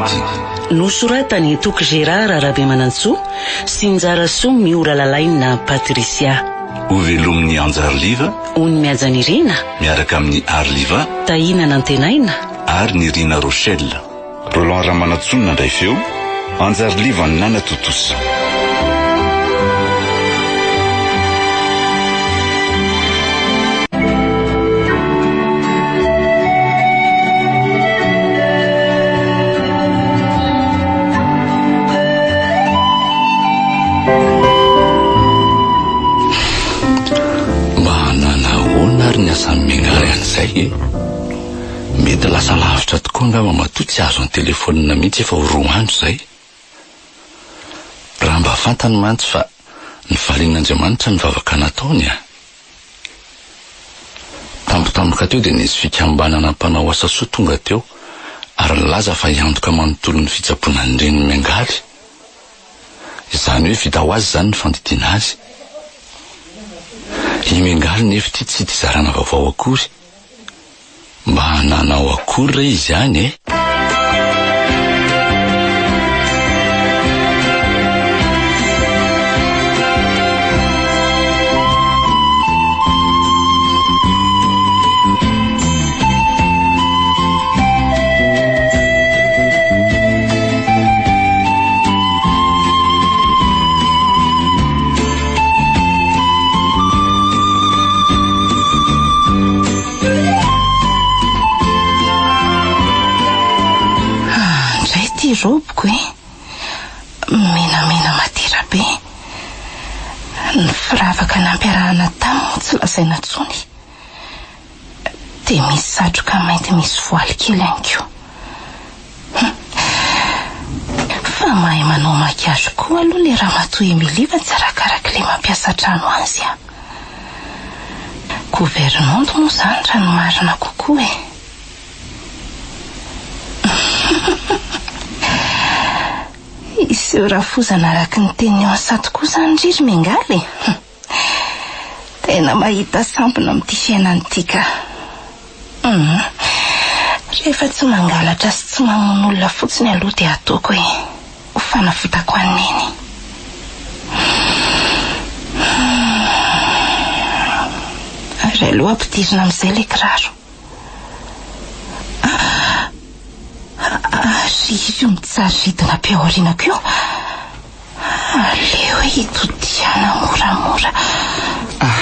ity. Nosoratan'i Toky Gérard Rabemanantsoa sy Njarasoa Miora Lalaina Patricia. Hovelomin'i Anjariliva. Ony Mihajanirina. Miaraka amin'i Arliva. Tahiana Nantenaina. Ary Nirina Rochelle. Roland Ramanantsoa no nandray feo, Anjariliva no nanatontosa. Mba nanahoana ary ny asan'i Megnary an'izay e? Mety lasa lavitra tokoa angamba matoa tsy azo an-telefaonina mihitsy efa ho roa andro izay. Raha mba fantany mantsy fa nivalian'Andriamanitra ny vavaka nataony a! Tampotampoka teo dia nisy fikambanana mpanao asa soa tonga teo ary nilaza fa hiantoka manontolo ny fitsaboana ny reniny miangaly. Izany hoe vita ho azy izany ny fandidiana azy. I Miangaly nefa ity tsy tia zarana vaovao akory. Mba nanao akory re izy any e? Indray ity robiko e! Menamena madira be. Ny firavaka nampiarahana taminy moa tsy lazaina intsony. Dia misy satroka mainty misy voaly kely ihany koa. Fa mahay manao maquillage koa aloha ilay ramatoa Emilie fa tsy arakarak'ilay mampiasa trano azy an. Gouvernante moa izany raha ny marina kokoa e. Hiseho rafozana araka ny tenin'i Ansa tokoa izany ry ry Miangaly e. Tena mahita sampona amin'ity fiainana ity ka. Hum. Rehefa tsy mangalatra sy tsy mamono olona fotsiny aloha dia ataoko e. Ho fanavotako an'i Neny. Hum. Ary aleo ampidirina amin'izay ilay kiraro. Ary izy io mijaridina be aorianako io. Aleo hitodihana moramora. Ah,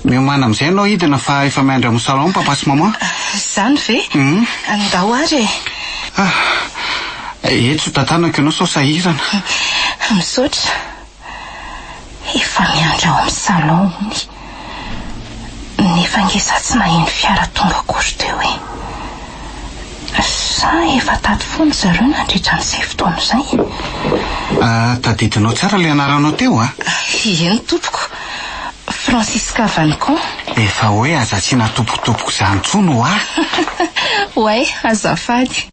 miomàna amin'izay ianao hidina fa efa miandry amin'ny salon papa sy maman. Izany ve? Ndao ary e. Ah, eto tantanako ianao sao sahirana. Misaotra. Efa miandry ao amin'ny salon hono. Nefa ange za tsy naheno fiara tonga akory teo e. Sa efa tato foana zareo nandritra an'izay fotoana izay? Ah, tadidinao tsara ilay anaranao teo a? Eny tompoko. Francisca Vanicon. Efa hoe aza asiana tompokotompoko izany intsony hoa. Oay, azafady.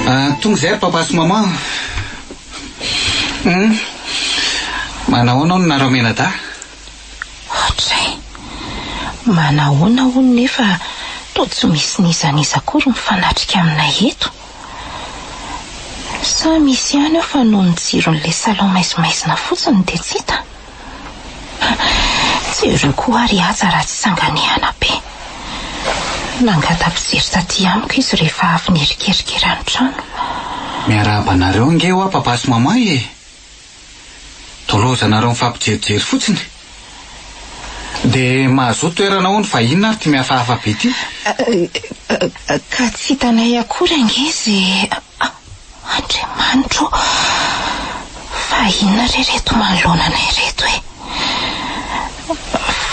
Ah, tonga izay ry papa sy maman. Hum. Manahoana hono nareo mianadahy? Ohatray. Manahoana hono nefa toa tsy misy n'iza n'iza akory mifanatrika aminay eto. Sa misy ihany eo fa noho ny jiron'ilay salon maizimaizina fotsiny dia tsy hita? Jereo koa ary Haja raha tsy sanganehana be. Nangata-pijery taty amiko izy rehefa avy nerikerikera ny trano. Miarahaba anareo ange hoa papa sy maman e! Tolozanareo mifampijerijery fotsiny. Dia mahazoa toerana hono fa inona ary ity mihafahafa be ity? Ka tsy hitanay akory ange izay Andriamanitro ô! Fa inona re ireto manoloana anay ireto e?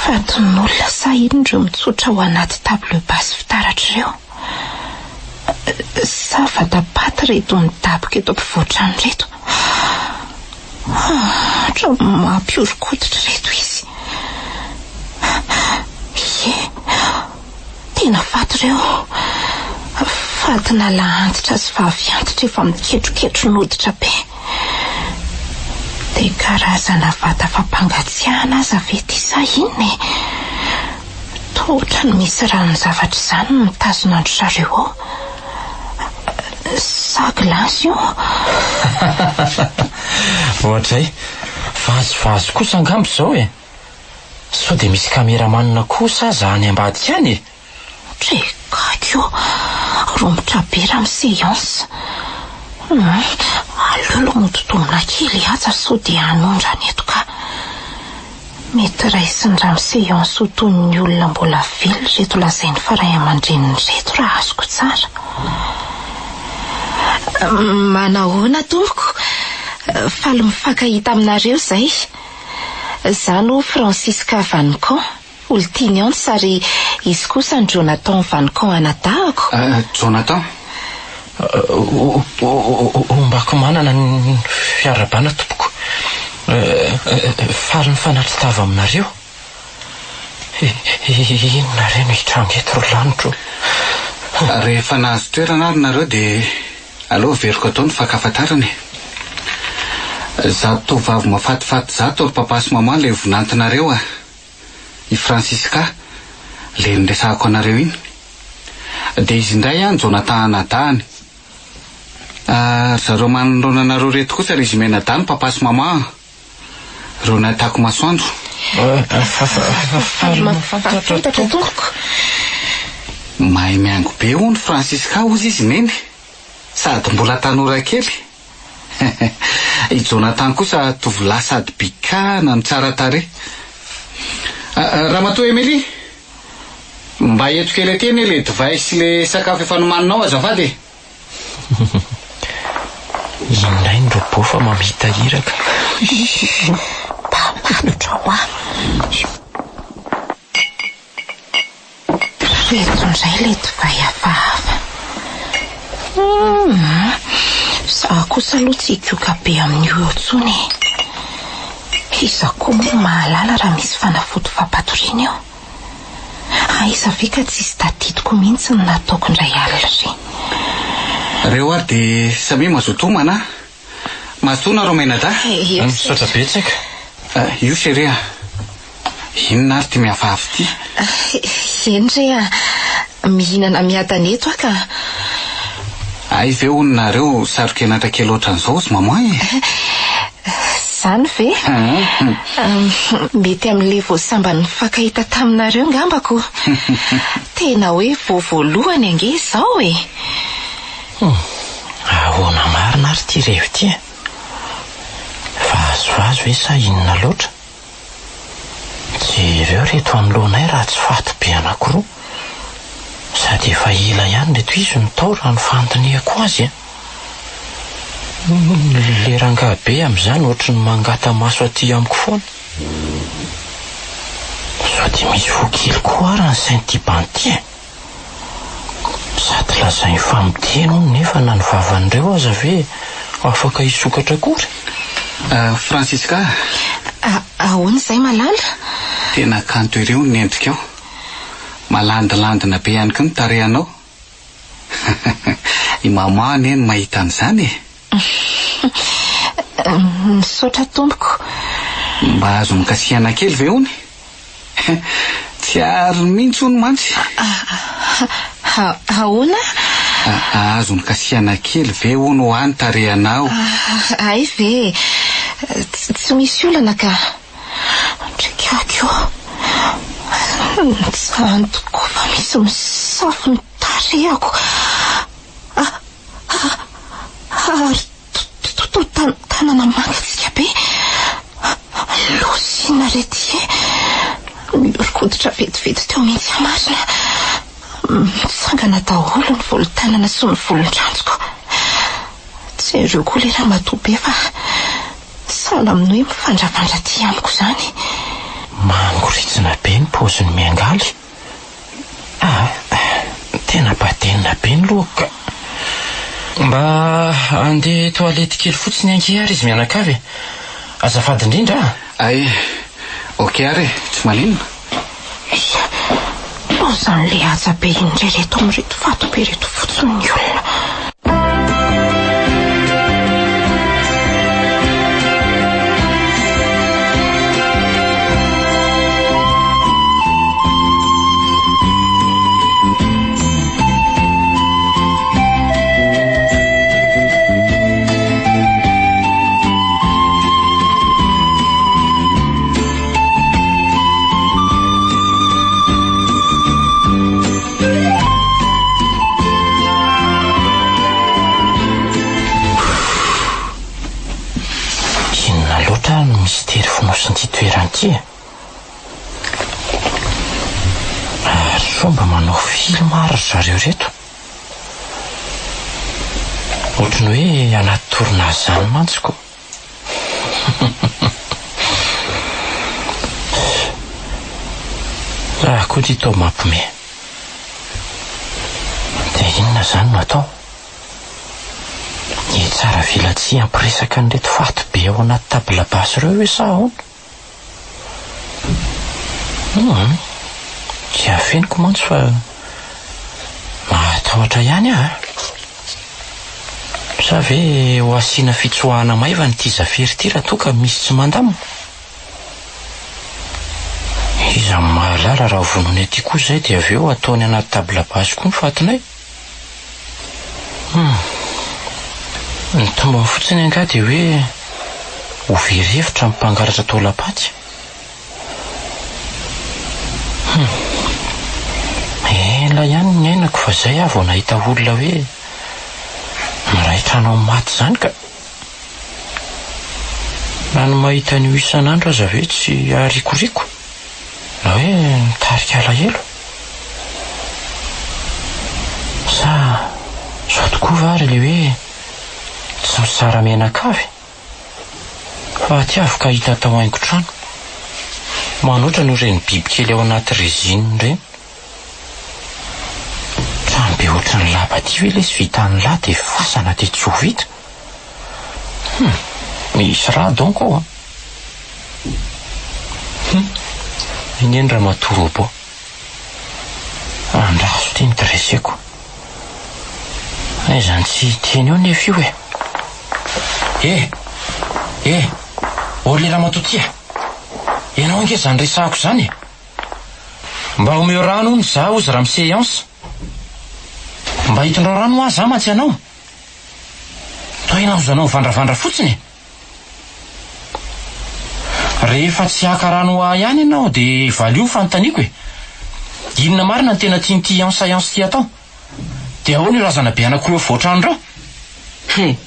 Fatin'olona sa inona ireo mitsotra ao anaty table basse fitaratra ireo? Sa vata-paty ireto midaboka eto ampovoan-trano ireto? Ohatran'ny mampihoron-koditra ireto izy. Ie, tena faty ireo. Fatina lahy antitra sy vavy antitra efa miketroketron'hoditra be. Dia karazana vata fampangatsiahana aza ve ity sa inona e? Toa ohatran'ny misy ranon-javatra izany mitazona an-dry zareo ao. Sa glace io? Oadray, vazivazy kosa angamba izao e! Sao dia misy cameraman kosa aza any ambadika any e? Dre gaigy ô! Romotra be ramose Yonce. Hum, aleo aloha mody domina kely Haja sao dia hanondrana eto ka. Mety raisin-dramose Yonce ho toy ny olona mbola velona ireto lazainy fa ray aman-dreniny ireto raha azoko tsara. Manahoana tompoko? Faly mifankahita aminareo izay. Izaho no Francisca Vanicon. Olon-tiany Hans ary izy kosa ny Jonathan Vanicon anadahako. Jonathan? Ombako manana ny fiarahabana tompoko. Faly mifanatri-tava aminareo. Inona re no hitranga eto ry lanitro o? Rehefa nahazo toerana ary nareo dia aleo averiko atao ny fankafantarana e. Zato tovovavy mahafatifaty zato ry papa sy maman ilay vinantinareo a. I Francisca, le niresahako anareo iny. Dia izy indray an, Jonathan anadahiny. Ah, ry zareo manoloana anareo reto kosa ry izy mianadahy ny papa sy maman an. Reo nahitako masoandro. Faly mahafantatra tompoko. Mahay mihaingo be hono Francisca hozy izy neny. Sady mbola tanora kely. I Jonathan kosa tovolahy sady bikàna no tsara tarehy. Ramatoa Emily, mba ento kely aty anie le divay sy le sakafo efa nomaninao azafady e! Indray ny robot fa mamita iraka. Mba malotra hoa. Ireto indray ilay divay hafahafa. Humm, izaho kosa aloha tsy hikoka be amin'io eo intsony e. Iza koa moa no mahalala raha misy fanafody fampatoriana eo? Aiza ve ka tsisy tadidiko mihitsy ny nataoko indray alina ireny. Reo ary dia samia mazotoa homana a! Mazotoa nareo mianadahy. Misaotra betsaka. Io chérie a! Inona ary ity mihafahafa ity? Eny re a! Mihinana miadana eto aho ka. Hay ve hono nareo saro-kenatra kely ohatran'izao ry maman e? Izany ve? Mety amin'ilay vao sambany nifankahita taminareo ngamba ko. Tena hoe vao voalohany ange izao e! Hum, ahoana marina ary ity revy ity e? Vazivazy ve sa inona loatra? Jereo ireto anoloanay raha tsy faty be anankiroa. Sady efa ela ihany ireto izy no tao raha ny fandinihako azy a! Le rangahy be amin'izany ohatry ny mangata-maso aty amiko foana. Sao dia misy voa kely koa ary ny sain'ity bandy ity e? Sady lazainy fa miteny hono nefa na ny vavan'ireo aza ve afaka hisokatra akory? Francisca a! Ahoana izay Malala? Tena kanto ery hono ny endrikao. Malandilandina be ihany koa ny tarehanao. I maman anie no mahita an'izany e! Misaotra tompoko. Mba azo nikasihana kely ve hono? Tsy ary mihitsy hono mantsy. Ahoana? Azo nikasihana kely ve hono hoa ny tarehanao? Hay ve e! Tsy misy olana ka. Ndrikako io. Izany tokoa fa misy misafo ny tarehako. Ary toa tanana mangatsiaka be. Loza inona re ity e? Mihoron-koditra vetivety teo mihitsy aho marina. Mitsangana daholo ny volon-tanana sy ny volon-dranjoko. Jereo koa ilay ramatoa be fa sahala amin'ny hoe mifandravandra aty amiko izany. Mangoritsina be ny paozin'i Miangaly. Ah, tena badenina be ny lohako ka. Mba handeha toilette kely fotsiny ange ary izy mianakavy e. Azafady indrindra a! Ay, ok ary e, tsy maninona. Ia, lozan'ilay haja be indray reto amin'ireto vato be ireto fotsiny ny olona. Inona loatra ary no mistery fonosin'ity toerana ity e? Ary sao mba manao film ary ry zareo ireto? Ohatry ny hoe anaty tournage izany mantsy ko. Raha koa ity toa mampime. Dia inona izany no atao? Hitsara velatsihy hampiresaka an'ireto faty be ao anaty table basse ireo ve sa ahoana? Hum, tsy afeniko mantsy fa mahatahotra ihany aho a. Sa ve ho asiana fitsoahana maivana ity Zafery ity raha toa ka misy tsy mandamina? Iza no mahalala raha vonoiny aty koa izay dia avy eo ataony anaty table basse koa ny fatinay? Hum. Ny tombony fotsiny angaha dia hoe ho very hevitra ny mpangalatra taolam-paty. Hum. Ela ihany ny niainako fa izay aho vao nahita olona hoe miray trano amin'ny maty izany ka. Na ny mahita an'io isan'andro aza ve tsy haharikoriko na hoe mitarika alahelo? Sa izao tokoa va ary ilay hoe tsy misara mianakavy? Fa tiavo ka hita tao haingon-trano. Manoatra noho ireny bibikely ao anaty résine ireny. Trano be ohatran'ny lapa aty ve lesy vita an'lah dia fasana dia tsy ho vita? Hum, misy raha donc ao an! Hum, iny eny ramatoa robot. Andraso ity ny dresseko. Aiza ny tsy hiteny eo nefa io e! Eh! Eh! Ô le ramatoa ty a! Ianao ange izany resahako izany e! Mba omeo rano hono za hozy ramose Eance. Mba hitondrao rano hoa za mantsy ianao. Toa ilaozanao mivandravandra fotsiny e. Rehefa tsy haka rano ho ahy ihany ianao dia valio ny fanontaniako e. Inona marina no tena tian'ity Eance Eance ity atao? Dia ahoana io razana be anankiroa afovoan-trano ireo? He!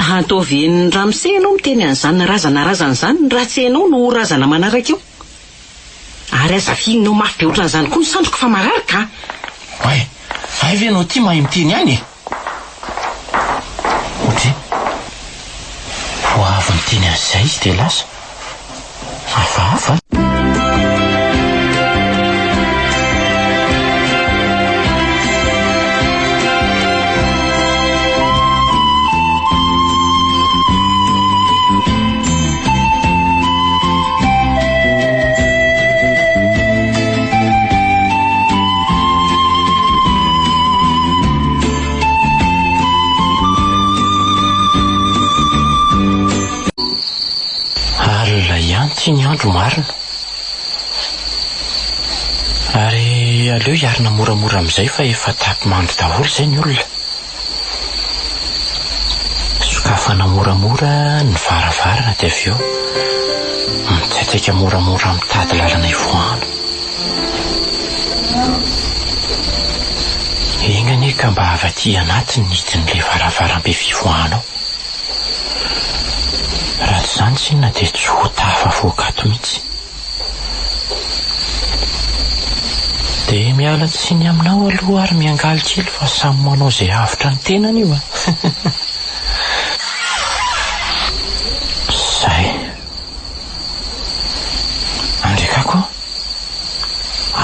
Ataovy henon'ny ramose ianao miteny an'izany razana razana izany raha tsy ianao no ho razana manaraka eo. Ary aza fihininao mafy be ohatran'izany koa ny sandriko fa marary ka! Oay! Hay ve ianao ity mahay miteny ihany e? Ohatry. Vao avy niteny an'izay izy dia lasa. Hafahafa an! Alina ihany ity ny andro marina. Ary aleo hiarina moramora amin'izay fa efa tapi-mandry daholo izay ny olona. Sokafana moramora ny varavarana dia avy eo mitsaitsaika moramora mitady lalana hivoahana. Enga anie ka mba avy aty anatiny ny hidin'ilay varavarambe fivoahana ao. Raha tsy izany tsinona dia tsy ho tafavoaka ato mihitsy. Dia miala tsiny aminao aloha ary miangaly kely fa samy manao izay avotra ny tenany io a! Zay. Andriakako a!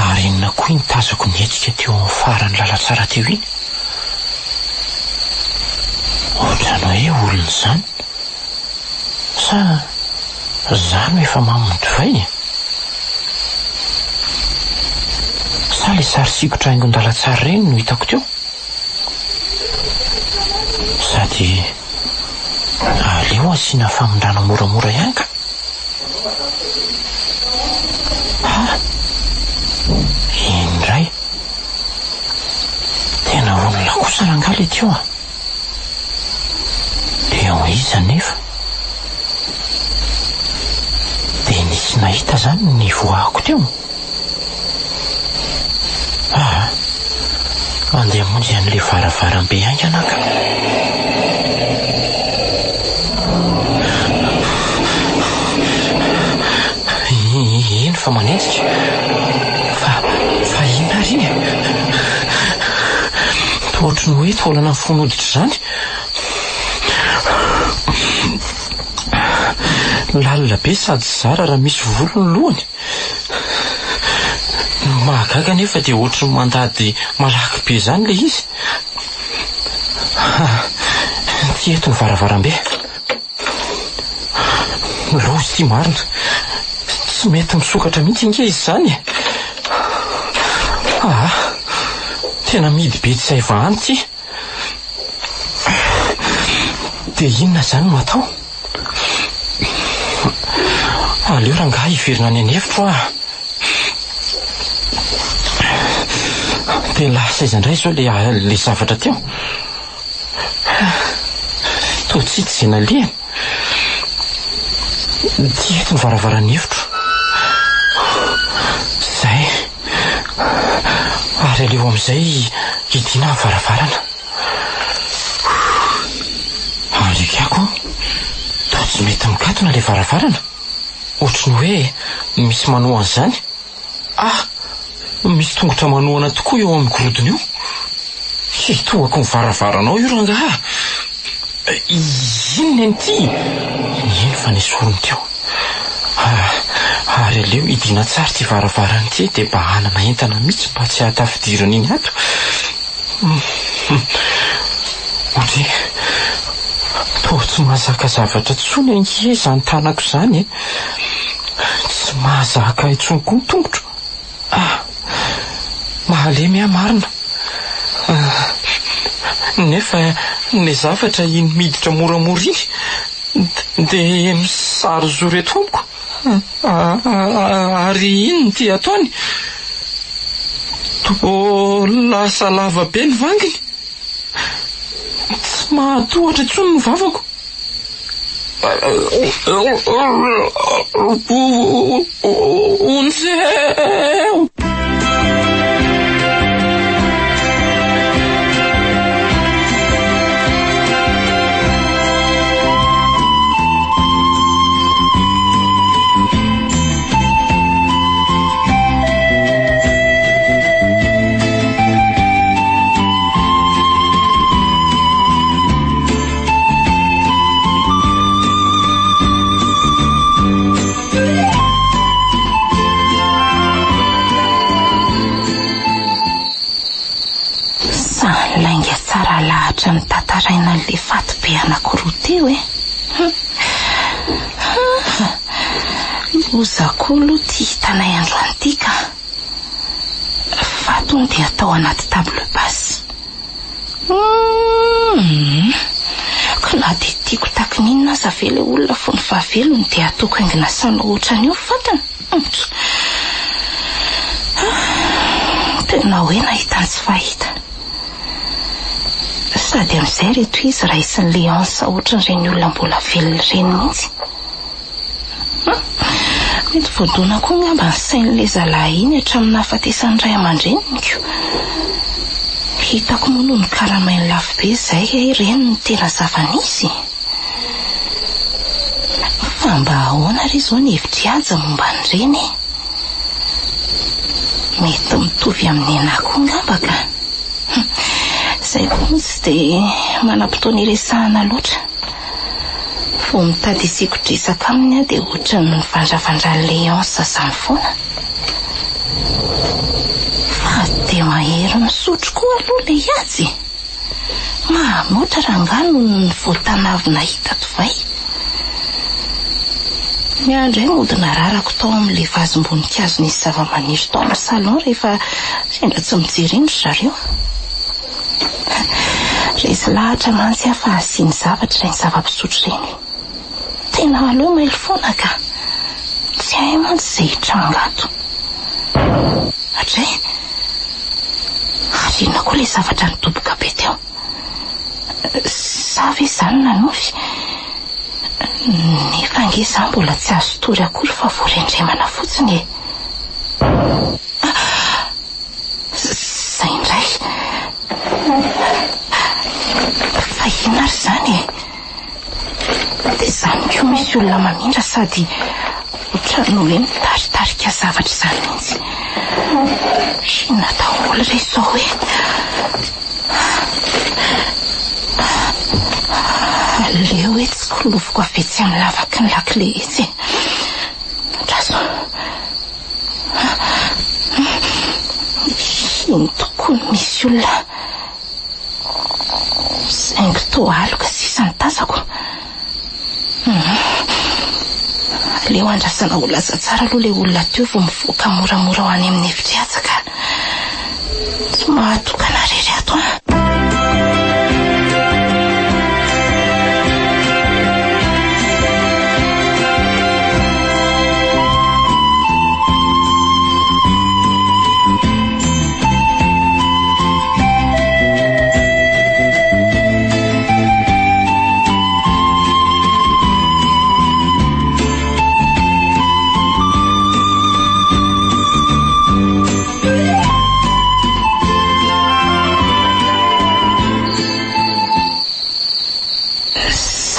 Ary inona koa iny tazako nihetsika teo amin'ny faran'ny lalantsara teo iny? hoe olona izany? Sa za no efa mamo ny divay e? Sa le sary sikotra haingon-dalantsary ireny no hitako teo? Sady aleo asiana famindrana moramora ihany ka. Ha! Iny indray. Tena olona kosa rangahy le teo a! Léon iza anefa? Dia nisy nahita izany ny nivoahako teo? Aa! Andeha hamonjy an'ilay varavarambe haingana aho ka! Eny fa manenjika. Fa, fa inona ary iny e? Toa ohatry ny hoe taolana mifono hoditra izany. Lalina be sady zara raha misy volo ny lohany. Ny mahagaga anefa dia ohatry ny mandady malaky be izany ilay izy. Ity eto ny varavarambe. Loza ity marina. Tsy mety misokatra mihitsy ange izy izany e. Ah, tena mihidy be tsy hay vahana ity. Dia inona izany no atao? Aleo rangahy hiverina any an'efitro aho. Dia lasa aiza indray izao ilay zavatra teo? Toa tsy hita izay nalehany. Ity eto ny varavaran'ny efitro. Izay. Ary aleo amin'izay hidiana ny varavarana. Ary akako, toa tsy mety mikatona ilay varavarana. Ohatry ny hoe misy manohana izany. Ah! Misy tongotra manohana tokoa eo amin'ny gorodona io. Hitohako ny varavaranao io rangahy a! Inona an'ity? Iny fa nesoriny teo. Ary aleo hidiana tsara ity varavarana ity dia mba hanana entana mihitsy mba tsy hahatafidirana iny ato. Odry, toa tsy mahazaka zavatra intsony ange izany tanako izany e! Tsy mahazaka intsony koa ny tongotro. Ah! Mahalemy aho marina. Nefa ilay zavatra iny miditra moramora iny dia misarizoro eto amiko. Ary inona ity ataony? Toa lasa lava be ny vanginy. Tsy mahatohatra intsony ny vavako. Vonjeo! Samy lainga tsara lahatra notantaraina an'ilay faty be anankiroa teo e. Loza koa aloha ity hitanay androany ity ka. Faty hono dia atao anaty table basse. Humm. Ka na dia tiako taky ny inona aza ve ilay olona fony fahavelony dia ataoko haingona saina ohatran'io ny fatiny? Humm. Tena hoe nahita ny tsy fahita. Sady amin'izay reto izy raisin'i Léonce ohatran'ireny olona mbola velona ireny mihitsy. Hum! Mety voadona koa angamba ny sain'ilay zalahy iny hatramin'ny nahafatesan'ny ray aman-dreniny ko. Hitako moa noho ny karamainy lafo be izay hay ireny no tena zava-nisy e. Fa mba ahoana re izao ny hevitr'i Haja momba an'ireny e? Mety mitovy amin'ny nenahy koa angamba ka. Izay koa moa tsy dia manam-potoana iresahana loatra. Vao mitady hisikodresaka aminy aho dia ohatran'ny mivandravandra Léonce izany foana. Fa dia mahery misotro koa aloha ilay Haja e! Mamy loatra rangahy noho ny voatanavy nahita divay. Ny ahy indray mody nararako tao amin'ilay vazim-boninkazo nisy zava-maniry tao amin'ny salon rehefa sendra tsy mijery iny ry zareo. Resy lahatra mantsy aho fa asiany zavatra ireny zava-pisotro ireny. Tena aleo mailo foana ka. Tsy hay mantsy izay hitranga ato. Hatrizay. Ary inona koa ilay zavatra nidoboka be teo? Sa ve izany nanofy? Nefa ange izaho mbola tsy azo tory akory fa voarendremana fotsiny e. Izay indray. Fa inona ary izany e? Dia izany koa misy olona mamindra sady ohatran'ny hoe mitaritarika zavatra izany mihitsy. Inona daholo re izao e? Aleo hoe tsikiloviko avy etsy amin'ny lavaky ny lakile etsy e. Andraso. Iny tokoa no misy olona. Saingy toa aloka sisa ny tazako. Aleo andrasana ho lasa tsara aloha ilay olona teo vao mivoaka moramora ho any amin'ny efitr'i Haja ka. Tsy mahatokana irery ato an.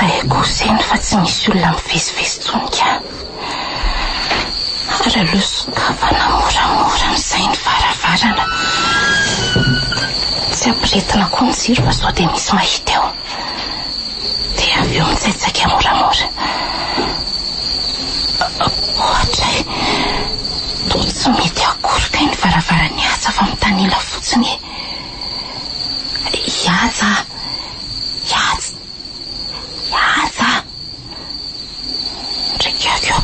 Zay kosa eny fa tsy misy olona mivezivezy intsony ka. Ary aleo sokafana moramora amin'izay ny varavarana. Tsy ampirehetina koa ny jiro fa sao dia misy mahita eo. Dia avy eo mitsaitsaika moramora. Ohatray, toa tsy mety akory kay ny varavaran'i Haja fa mitanila fotsiny e. I Haja, i Haja, i Haja. Ndraikako,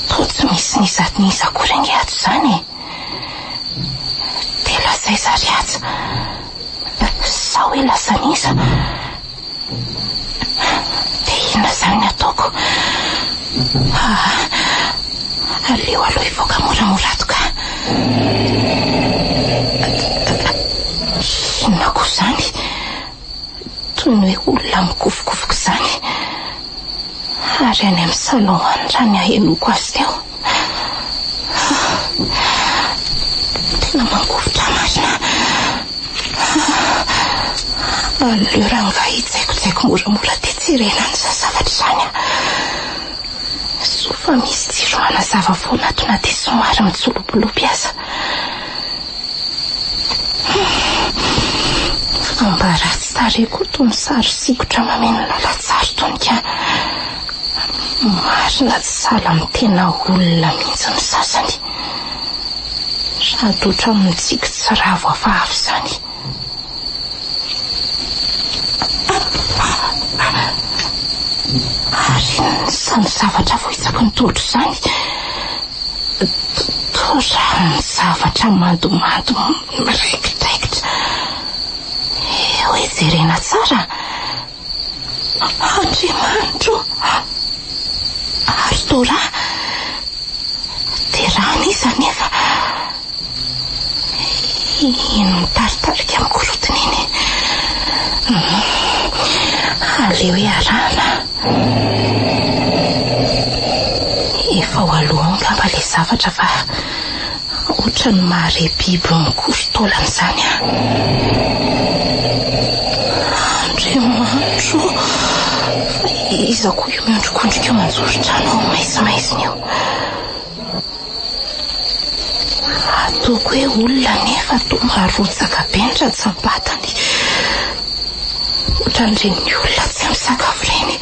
toa tsy misy n'iza n'iza akory ange ato izany e. Dia lasa aiza ry Haja? Sa hoe lasa n'iza? Dia inona izany ny ataoko? Ah, aleo aloha hivoaka moramora ato ka. Inona koa izany? Toy ny hoe olona mikofokofoka izany. Ary any amin'ny salon any raha ny ahenoako azy teo. Tena mangovitra marina. Aleo rangahy hitsaikotsaiko moramora dia jerena an'izany zavatra izany aho. Soa fa misy jiro manazava foana ato na dia somary mitsolopilopy aza. Fa mba ratsy tarehy koa itony sary sikotra mameno lalantsary itony ka. Marina tsy sahala amin'ny tena olona mihitsy ny sasany. Sady ohatran'ny mitsiky tsy ravo hafahafa izany. Ary inona izany zavatra voahitsaky ny tongotro izany? Toa raha ny zavatra mandomando miraikidraikitra. Eo e, jerena tsara. Andriamanitro! Ary toa rà. Dia ràn'iza anefa? Iny mitaritarika mikorotona iny. Aleo iarahana. Efa ho aloha ao angamba ilay zavatra fa ohatran'ny mahare biby mikory taolana izany aho. Andriamanitro ô! Fa iza koa io miondrikondrika eo manjoron-trano ao maizimaizina io? Ataoko hoe olona nefa toa marotsaka be ny rantsambatany. Ohatran'ireny olona tsy ampy sakafo ireny.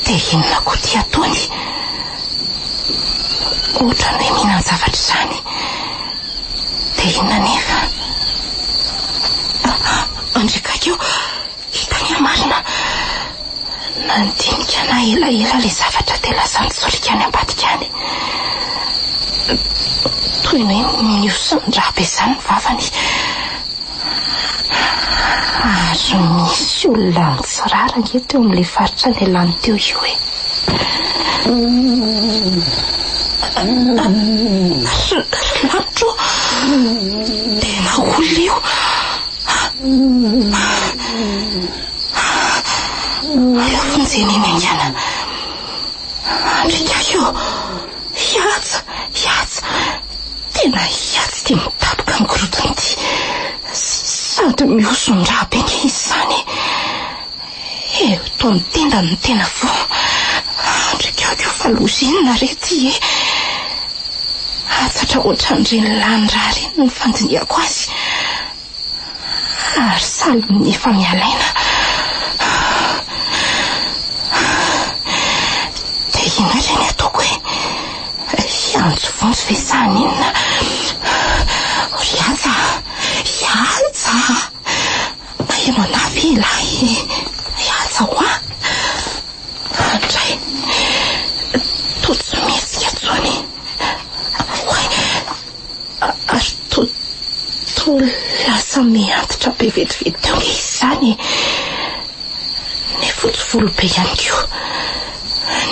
Dia inona koa ity ataony? Ohatran'ny hoe mihinan-javatra izany. Dia inona nefa? Andriakaiky io, hitany aho marina. Nandinika anà elaela ilay zavatra dia lasa nitsorika any ambadika any. Toy ny hoe nihoson-drà be izany ny vavany. Ary nisy olona nitsirara ange teo amin'ilay faritra nialany teo io e. Ry lanitra ô! Tena olona io! Aleo vonjena eny haingana. Andrikaky ô! Hiatsa! Hiatsa! Tena hiatsy ity midaboka ny gorodona ity. Sady mihoson-drà be nge izy izany e! Eto amin'ny tendany no tena voa. Andrikaky ô fa loza inona re ity e! Hatsatra ohatran'ireny lany rà ireny ny fandinihako azy. Ary sahala amin'ny efa miala aina. Dia inona re ny ataoko e? Hiantso vonjy ve sa haninona? Ry Haja a! Haja a! Maheno anà ve ialahy? Haja hoa! Andray! Toa tsy mihetsika intsony. Oay! Ary toa toa lasa mihantitra be vetivety teo nge izy izany e! Ny fotsy volo be ihany koa.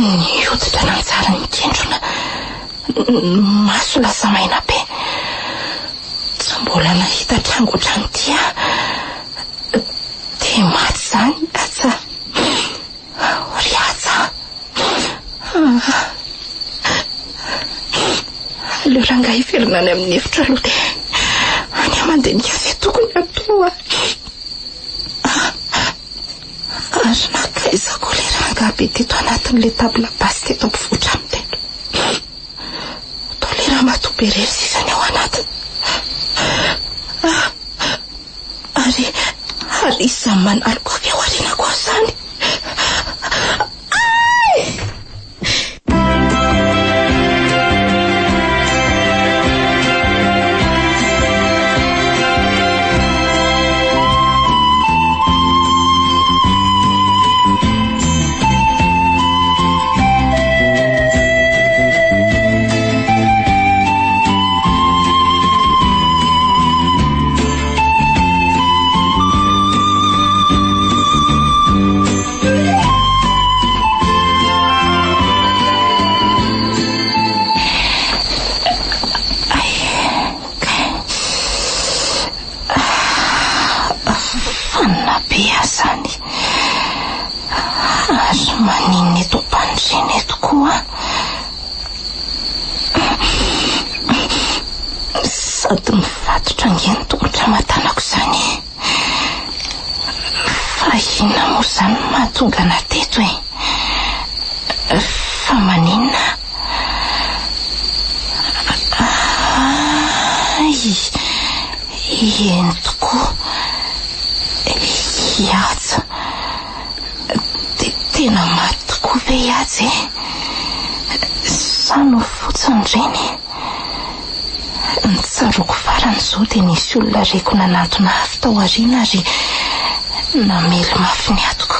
Ny hoditra nanjary nikendrona. Ny maso lasa maina be. Tsy mbola nahita tranga ohatran'ity aho. Dia maty izany Haja. Ry Haja a! Aleo rangahy hiverina any amin'ny efitra aloha dia any aho mandinika izay tokony hatao a. Ary nankaiza koa ilay rangahy be teto anatin'ilay table basse teto ampovoan-trano teto? Toa ilay ramatoa be irery sisa ny ao anatiny. Ary, ary iza manaloka avy ao aorianako ao izany? Ay! Fanina be aho izany. Ary maninona eto am-pandriana eto koa? Sady mifatotra ange ny tongotra aman-tanako izany e. Fa inona moa izany no mahatonga anà teto e? Fa maninona? Hay, eny tokoa. Hihaja. Dia tena maty tokoa ve i Haja e? Sa nofy fotsiny ireny? Ny tsaroako farany izao dia nisy olona reko nanantona avy tao aoriana ary namely mafy ny hatoko.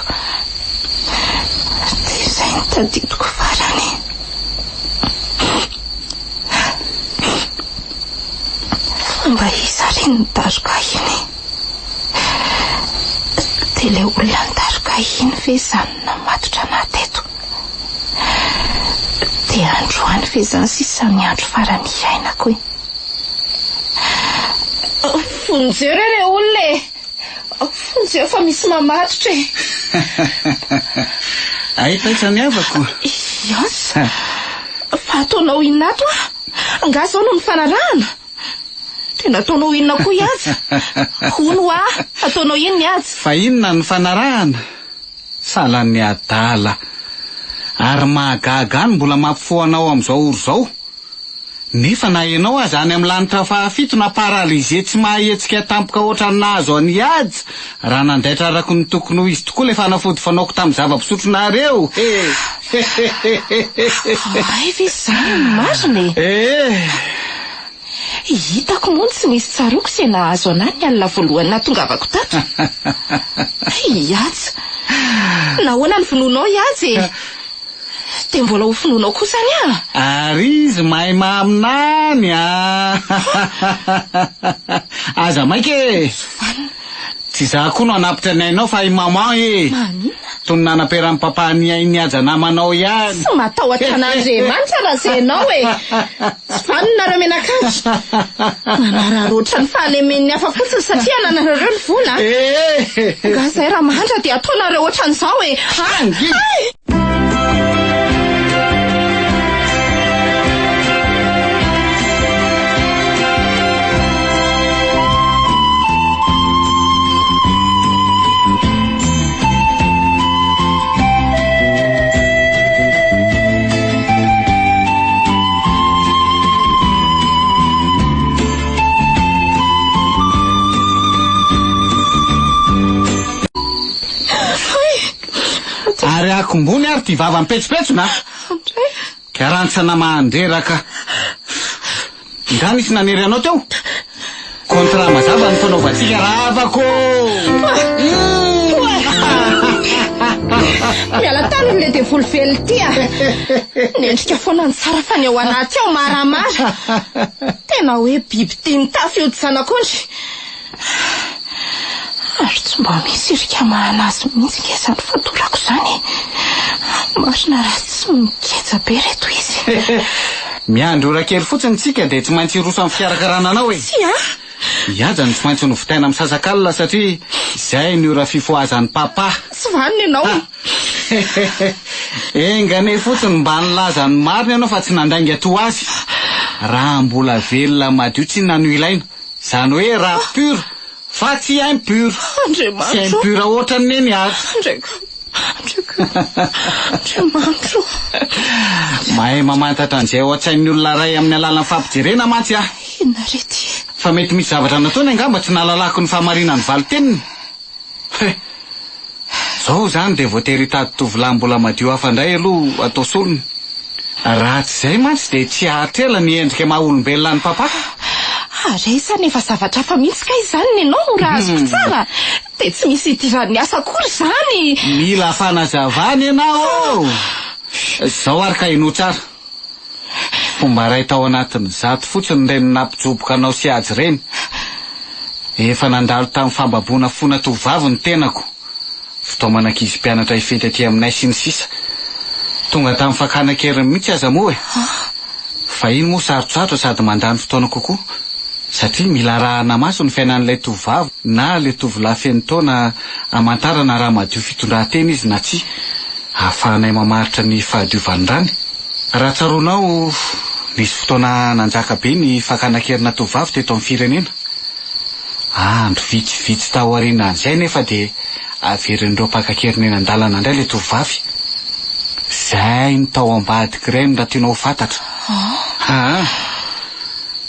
Dia izay no tadidiko farany. Fa mba iza ary iny nidaroka ahy iny e? Dia ilay olona nidaroka ahy iny ve izany namatotra anà teto? Dia androany ve izany sisa ny andro farany hiainako e? Vonjeo re re olona e! Vonjeo fa misy mamatotra e! Hay taitra ny havako. Ias! Fa ataonao inona ato aho? Angaha izao no nifanarahana? Tena ataonao inona koa i Haja? Hono hoa, ataonao inona i Haja? Fa inona ny fanarahana? Sahalan'ny adala. Ary mahagaga ahy ny mbola mampifoha anao amin'izao ora izao. Nefa na ianao aza any amin'ny lanitra fahafito na paralysé tsy mahahetsika tampoka ohatran'ny nahazo an'i Haja raha nandaitra araka ny tokony ho izy tokoa ilay fanafody fanaoko tamin'ny zava-pisotronareo. He! Hay ve izany no marina e? Ee. Hitako moa ny tsy nisy tsaroako izay nahazo anah ny alina voalohany nahatongavako tato. I Haja. Nahoana no vonoinao i Haja e? Dia mbola ho vonoinao koa izany aho? Ary izy mahay maminany a! Aza maika e! Tsy izaho koa no hanapitra ny ainao fa i maman e! Maninona? Toy ny nanaperan'i papa ny ain'i Haja namanao ihany. Tsy matahotra an'Andriamanitra raha izay ianao e! Tsy vanona nareo mianakavy. Manararaotra ny fahalemen'ny hafa fotsiny satria anananareo ny vola. Angaha izay raha mahantra dia ataonareo ohatran'izao e! Hay! Ary akombony ary ty vava mipetsopetsona a! Karantsana mandreraka. Nga nisy nanery anao teo? Contrat mazava ny fanaovantsika ravako Miala tany amin'ilay devoly velona ity a! Ny endrika foana no tsara fa ny ao anaty ao maramara. Tena hoe biby tia mitafy hodi-janak'ondry. Ary tsy mba misy irika mahana azy mihitsy nge izany fatorako izany e! Marina raha tsy mikeja be reto izy. Miandry ora kely fotsiny tsika dia tsy maintsy hiroso amin'ny fikarakarana anao e! Tsia! I Haja no tsy maintsy novitaina misasak'alina satria izay ny ora fifohazan'i Papa. Tsy vanona ianao e! Enga anie fotsiny mba nilaza ny marina ianao fa tsy nandainga toa azy. Raha mbola velona madio tsinona no ilaina. Izany hoe raha pur fa tsy impur. Andriamanitro. Tsy impur ohatran'i Neny ary. Andriamanitro. Mahay mamantatra an'izay ao an-tsain'ny olona iray amin'ny alalan'ny fampijerena mantsy aho. Inona re ity? Fa mety misy zavatra nataony angamba tsy nahalalako ny fahamarinan'ny valin-teniny. He. Zao izany dia voatery hitady tovolahy mbola madio hafa indray aloha atao solony. Raha tsy izay mantsy dia tsy haharitra ela ny endrika maha olombelona an'i Papa. Ary aiza anefa zavatra hafa mihitsy kay izany nenao raha azoko tsara? Dia tsy misy idiran'ny asa akory izany! Mila fanazavana ianao ô! Izao ary ka henoy tsara. Fomba iray tao anatin'ny zato fotsiny ireny nampijoboka anao sy Hajo ireny. Efa nandalo tamin'ny fambaboana fona tovovavy ny tenako. Fitaomana ankizy mpianatra hifety aty aminay sy ny sisa Tonga tamin'ny fakana an-keriny mihitsy aza moa e! Fa iny moa sarotsarotra sady mandany fotoana kokoa satria mila arahana maso ny fiainan'ilay tovovavy na ilay tovolahy feno taona hamantarana raha madio fitondran-tena izy na tsia, ahafahanay mamaritra ny fahadiovan'ny rany. Raha tsaroanao, nisy fotoana nanjaka be ny fakana an-kerina tovovavy teto amin'ny firenena. Andro vitsivitsy taorianan'izay anefa dia averin'ireo mpaka an-keriny eny an-dalana indray ilay tovovavy. Izay no tao ambadik'ireny raha tianao ho fantatra. Aa!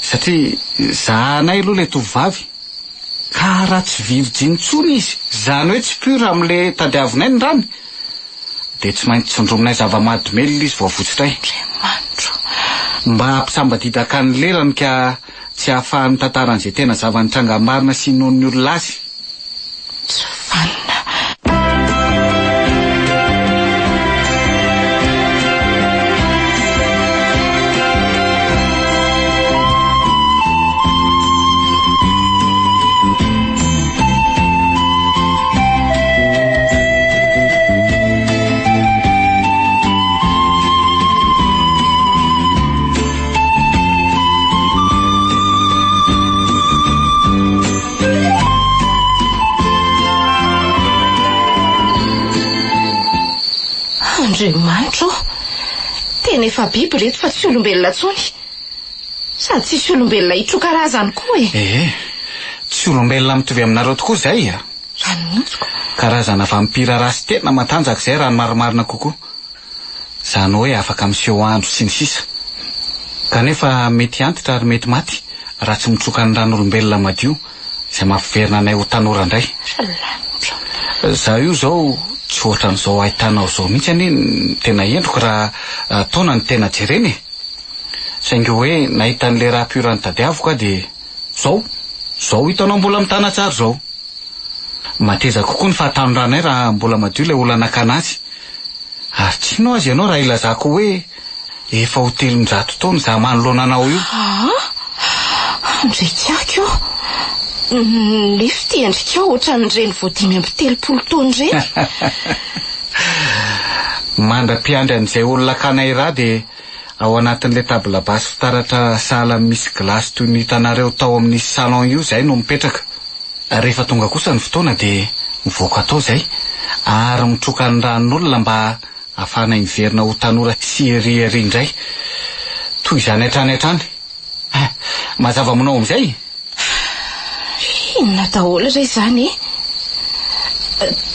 Satria zahanay aloha ilay tovovavy ka raha tsy virjiny intsony izy, izany hoe tsy pure amin'ilay tadiavinay ny rany, Dia tsy maintsy tsindrominay zava-mahadomelina izy vao avotsitray. Andriamanitro. Mba hampisambadidaka ny lelany ka tsy hahafahany mitantara an'izay tena zava-nitranga marina sy inoan'ny olona azy. Tsy vanona. Andriamanitra ô! Tena efa biby ireto fa tsy olombelona intsony. Sady tsisy olombelona hitroka raha izany koa e! Ee, tsy olombelona mitovy aminareo tokoa izay a! Izany mihitsy ko! Karazana vampira ratsy tena matanjaka izay raha ny marimarina kokoa. Izany hoe afaka miseho andro sy ny sisa. Kanefa mety antitra ary mety maty raha tsy mitroka ny ran'olombelona madio izay mampiverina anay ho tanora indray. Salanitra. Izaho io izao tsy ohatran'izao ahitanao izao mihitsy anie ny tena endriko raha taona no tena jerena e! Saingy hoe nahita an'ilay rà pur notadiaviko aho dia zao, zao hitanao mbola mitana tsara izao. Mateza kokoa ny fahatanoranay raha mbola madio ilay olona nakana azy. Ary tsy hino aza ianao raha ilazako hoe efa ho 300 taona izaho manoloana anao io. Aa! Andriakako ô! Nefa ity endrikao ohatran'ireny vao 35 taona ireny. Mandra-piandry an'izay olona hakanay rà dia ao anatin'ilay table basse fitaratra sahala amin'ny misy glace toy ny hitanareo tao amin'ny salon io izahay no mipetraka. Rehefa tonga kosa ny fotoana dia mivoaka tao izay ary mitroka ny ranon'olona mba hahafahanay miverina ho tanora sy ery ery indray. Toy izany hatrany hatrany. Mazava aminao amin'izay? Inona daholo re izany e?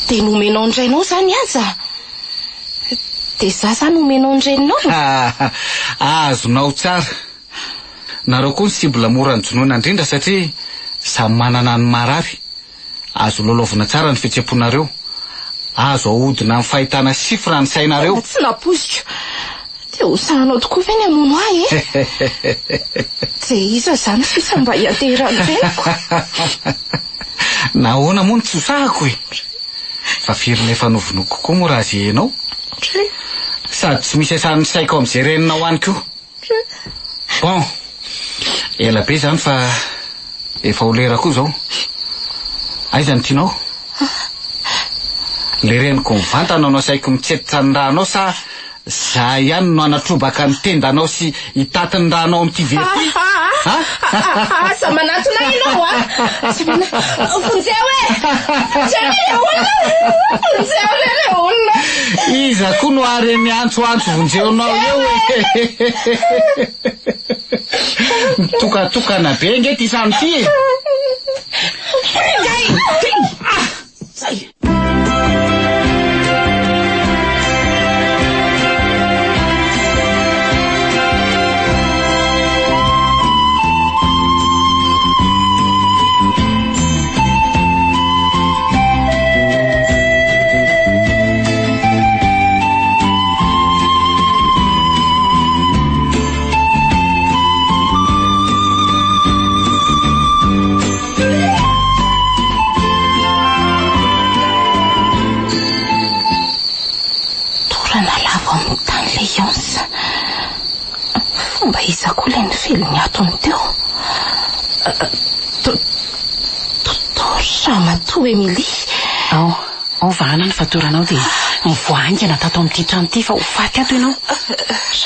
Dia nomenao ny rainao izany aza? Dia izaho izany omenao ny reninao? Azonao tsara. Nareo koa ny cible mora nojonoina indrindra satria samy manana ny marary. Azo lalaovina tsara ny fihetsem-ponareo. Azo ahodina amin'ny fahitana chiffre ny sainareo. Tena tsy nampoiziko. Dia ho sahanao tokoa ve ny hamono ahy e? Dia iza izany sisa mba hianteheran'ny reniko? Nahoana moa no tsy ho sahako e? Fa firy no efa novonoiko koa moa raha izay ianao? Sady tsy misy asan'ny saiko amin'izay reninao any koa. Bon, ela be izany fa efa ho lera koa izao. Aiza no tianao? Le reniko mivantana no asaiko mitsetitra ny rànao sa za ihany no hanatrobaka ny tendanao sy hitaty ny rànao amin'ity vera ity? Ha? Aza manatona ahy ianao a! Aza manatona. Vonjeo e! Vonjeo re le olona! Vonjeo re le olona! Iza koa no ary miantsoantso vonjeonao eo e? Mitokatokana be ange ity trano ity e! Torana lavo amin'ny tany ilay Yonce. Fomba iza koa ilay nifelony atony teo? Docteur Ramatoa Emilie. Ao, ao vahana ny fatoranao dia mivoaha haingana tato amin'ity trano ity fa ho faty ato ianao.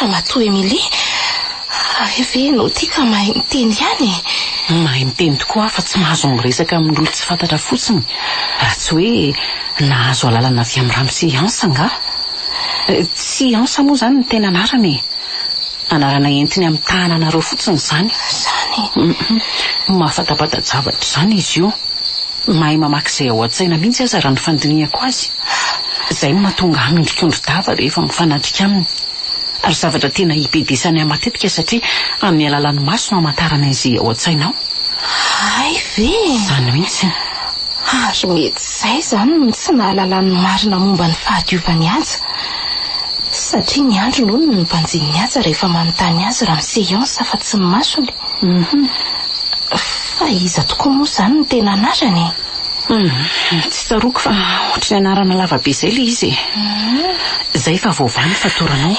Ramatoa Emilie, hay ve ianao ity ka mahay miteny ihany e? Mahay miteny tokoa aho fa tsy mahazo miresaka amin'olon tsy fantatra fotsiny raha tsy hoe nahazo alalana avy amin'i Ramose Hans angaha. Tsy Hans moa izany no tena anarany e. Anarana entiny hamitahana anareo fotsiny izany. Izany? Mahafatapata-javatra izany izy io. Mahay mamaky izay ao an-tsaina mihitsy aza raha ny fandinihako azy. Izay no mahatonga ahy miondrikondri-dava rehefa mifanatrika aminy. Ary zavatra tena ibedesany ahy matetika satria amin'ny alalan'ny maso no hamantarana izay ao an-tsainao. Hay ve e! Izany mihitsy. Ary mety izay izany no tsy nahalalany ny marina momba ny fahadiovan'i Haja. Satria ny androny hono no nobanjinin'i Haja rehefa manontany azy ramose Yonsa fa tsy ny masony. Fa iza tokoa moa izany no tena anarany e? Tsy tsaroako fa ohatry ny anarana lava be izay ilay izy e. Izay fa voavaha ny fatoranao.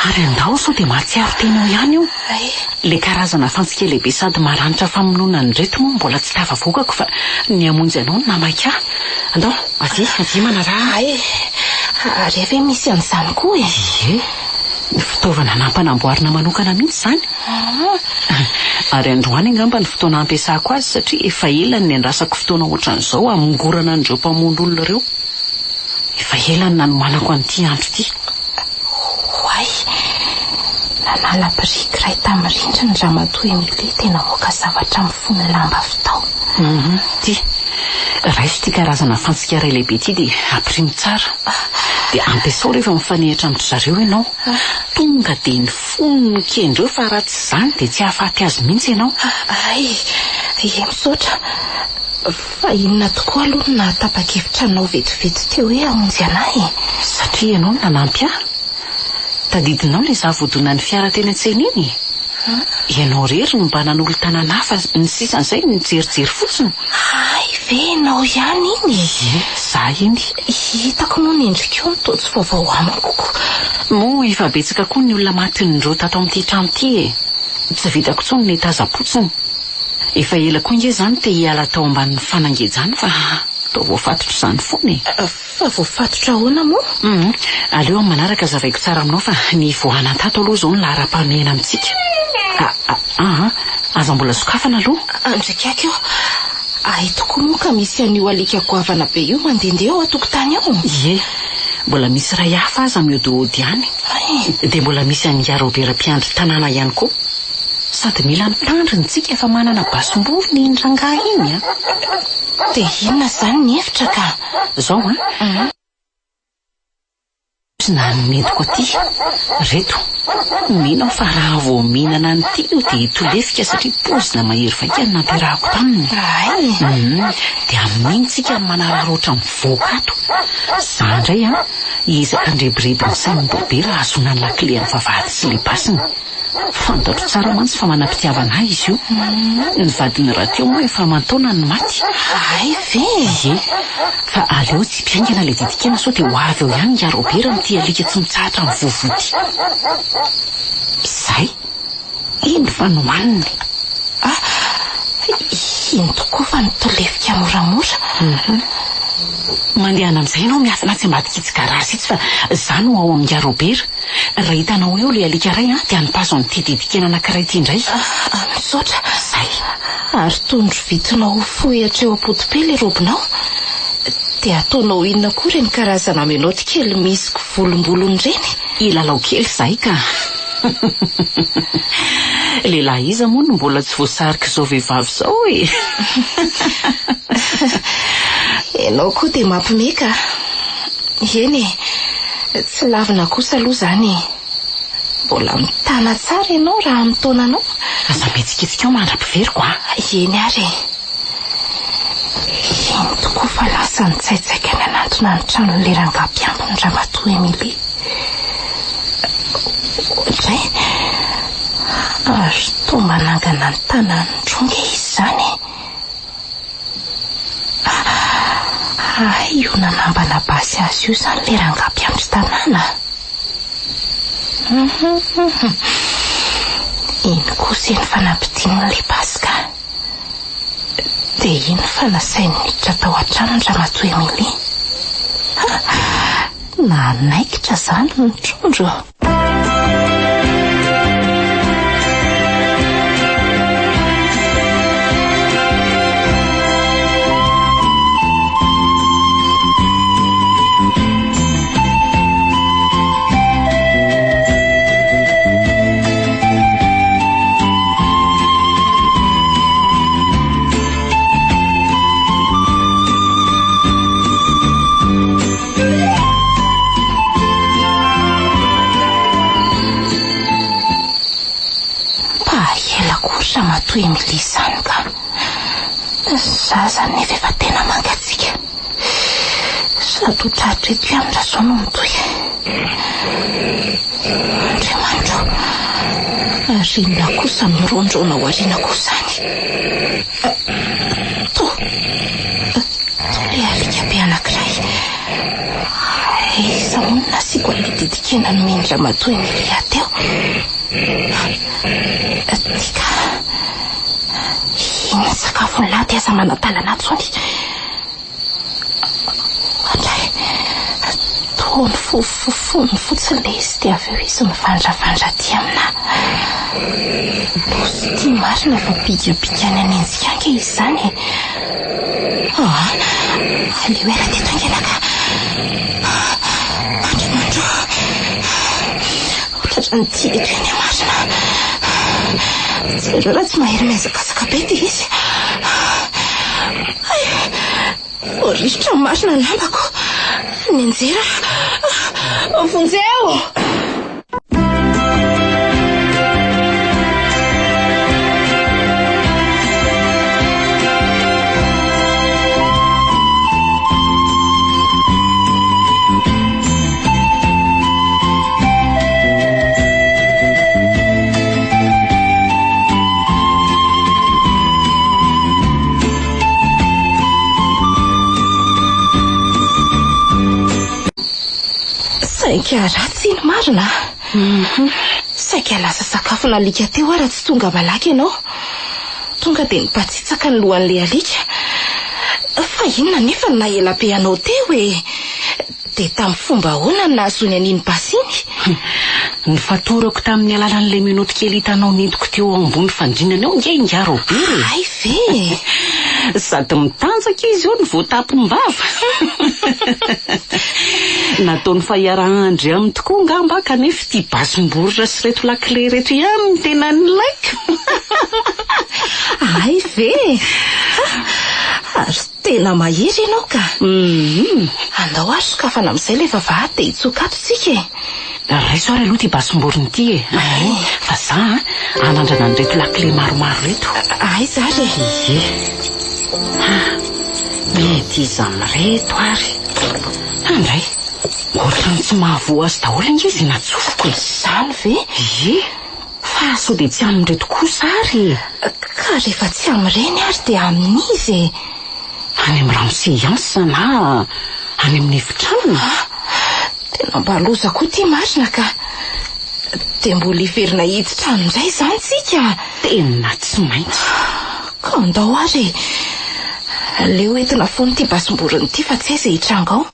Ary andao sao dia mahatsiaro tena eo ihany io. Ilay karazana fantsika lehibe sady maranitra famonoana an'ireto moa mbola tsy tafavoakako fa ny hamonjy anao no namaika ahy. Andao, avia, avia manaraha ahy. Hay, ary hay ve misy an'izany koa e? Ie, fitaovana nampanamboarina manokana mihitsy izany. Ary androany angamba ny fotoana hampiasako azy satria efa ela no niandrasako fotoana ohatran'izao hamongorana an'ireo mpamono olona ireo. Efa ela no nanomanako an'ity andro ity. Oay! Nanala biriky iray tamin'ny rindrina Ramatoa Emilie dia namoaka zavatra mifono lamba avy tao. Hum, ity. Raiso ity karazana fantsika iray lehibe ity dia ampirimo tsara. Dia ampiasao rehefa mifanehitra amin-dry zareo ianao. Tonga dia ny fony no kendreo fa raha tsy izany dia tsy hahafaty azy mihitsy ianao. Hay, ie misaotra. Fa inona tokoa aloha no nahatapa-kevitra anao vetivety teo hoe hamonjy an'ahy e? Satria ianao no nanampy ahy. Tadidinao ilay izaho voadonan'ny fiara teny an-tsena iny? Ianao irery no mba nanolo-tanana ahy fa ny sisan'izay nijerijery fotsiny. Hay ve ianao ihany iny e? Ie, za iny. Hitako moa ny endrikao no toa tsy vaovao amiko ko. Moa efa betsaka koa ny olona matin'ireo tato amin'ity trano ity e. Tsy vitako intsony ny hitazam-potsiny. Efa ela koa ange za no te hiala tao ambanin'ny fanangejana fa toa voafatotra izany foana e. Fa voafatotra ahoana moa? Hum, aleo amin'ny manaraka azavaiko tsara aminao fa ny hivoahana tato aloha izao no laharam-pahamehana amintsika. A, a, aa, aza mbola sokafana aloha. Andrikako io. Hay tokoa moa ka misy an'io alika goavana be io mandehandeha ao an-tokotany ao. Ie, mbola misy iray hafa aza mihodihody any. Hay. Dia mbola misy an'i Robert mpiandry tanàna ihany koa. Sady mila mitandrina isika fa manana basim-borona iny rangahy iny a! Dia inona izany ny hevitra ka? Izao an! Na ny nentiko aty, reto, mino aho fa raha vao mihinana an'ity io dia hitolefika satria poizina mahery vaika no nampiarahako taminy. Hay! Dia amin'iny tsika no manararaotra mivoaka ato. Za indray an, hiezaka handrebireby ny sain'i Robert hahazoana ny lakile amin'ny vavahady sy ilay basiny. Fantatro tsara mantsy fa manam-pitiavana ahy izy io. Ny vadiny rahateo moa efa aman-taonany no maty. Hay ve? Ie. Fa aleo tsy mpiaingana ilay didikena sao dia ho avy eo ihany i Robert amin'ity alika tsy mitsahatra mivovoa ity. Izay. Iny fa nohaniny. Ah, iny tokoa fa nitolefika moramora. Mandehana amin'izay ianao miafina atsy ambadik'itsy garage itsy fa izaho no ao amin'i Robert. Raha hitanao eo ilay alika iray an, dia anipazo an'ity didikena anankiray ity indray. Ah, misaotra. Izay. Ary toa norovitinao ho fohy hatreo am-poto-pe ilay robinao. Dia ataonao inona koa ireny karazana menottes kely misy kivolombolony ireny? Hilalao kely izahay ka. Lehilahy iza moa no mbola tsy voasarik'izao vehivavy izao e? Ianao koa dia mampime ka. Eny e! Tsy lavina kosa aloha izany e! Mbola mitana tsara ianao raha amin'ny taonanao. Aza mihetsiketsika eo mandra-piveriko a! Eny ary e! Iny tokoa fa lasa nitsaitsaika nanantona ny tranon'ilay rangahy mpiambina Ramatoa Emilie. Oadray! Ary toa manangana ny tanany indroa ange izy izany e! Hay io nanambana basy azy io izany ilay rangahy mpiandry tanàna? Iny kosa iny fa nampidininy ilay basy ka. Dia iny fa nasainy niditra tao an-tranony Ramatoa Emilie. Nanaikitra izany ny trondro. Mba ela koa ry ramatoa Emilie izany ka. Zaza nefa efa tena mangatsiaka. Sady ho tratra eto ihany raha izao no mitohy. Andriamanitra o! Ary inona kosa miroandroana ao aoriana kosa izany? Toa. Ilay alika be anankiray. Aiza moa no nasiako an'ilay didikena nomen-dRamatoa Emilia teo? Ty ka. Iny sakafon'ny lahy ty aza manadalana intsony. Oadray. Toa nifofofofony fotsiny ilay izy dia avy eo izy mivandravandra aty aminà. Loza ity marina fa bikabikany hanenjika ange izy izany e. Ah, aleo ela teto haingana ka. Andriamanitra o. Ho tratran'ity eto ihany aho marina. Jereo raha tsy mahery mihazakazaka be ity izy. Hay, voaritra marina ny lambako. Nianjera aho. Vonjeo! Saika ratsy iny marina a! Saika lasa sakafon'alika teo aho raha tsy tonga malaky ianao. Tonga dia nipatsitsaka ny lohan'ilay alika. Fa inona anefa no naha-ela be anao teo e? Dia tamin'ny fomba ahoana no nahazoany an'iny basy iny? Nofatorako tamin'ny alalan'ilay menottes kely hitanao nentiko teo ambony fandriana eo ange ingahy Raobera e! Hay ve e! Sady mitanjaka izy io no voatapim-bava. Nataony fa hiara-handry aminy tokoa angamba aho kanefa ity basim-borona sy ireto lakile ireto ihany no tena nilaiko. Hay ve e! Ary tena mahery ianao ka! Andao ary sokafana amin'izay ilay vavahady dia hitsoka ato tsika e! Raiso ary aloha ity basim-borona ity e! Fa za an, hanandrana an'ireto lakile maromaro ireto. Aiza ary e? Ie. Mety iza amin'ireto ary? Andray, ohatran'ny tsy mahavoa azy daholo ange izay natsofoko e! Izany ve? Ie. Fa sao dia tsy amin'ireto kosa ary e? Ka rehefa tsy amin'ireny ary dia amin'iza e? Any amin'ny ramose Hans na any amin'ny efitranony? Ah! Tena mba loza koa ity marina ka! Dia mbola hiverina hiditra any indray izany tsika? Tena tsy maintsy. Ka andao ary e! Aleo entina foana ity basim-borona ity fa tsy hay izay hitranga ao.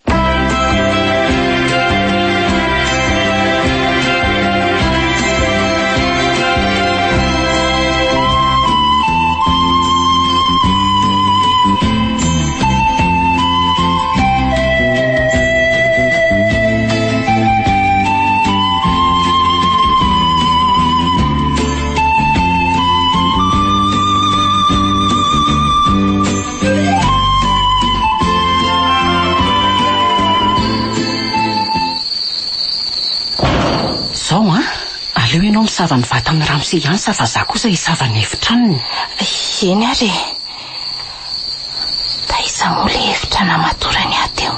Zao an, aleo ianao misava ny vatan'i ramose ihany sa fa za kosa hisava ny efitranony. Eny ary e. Taiza moa ilay efitra namatorany ahy teo?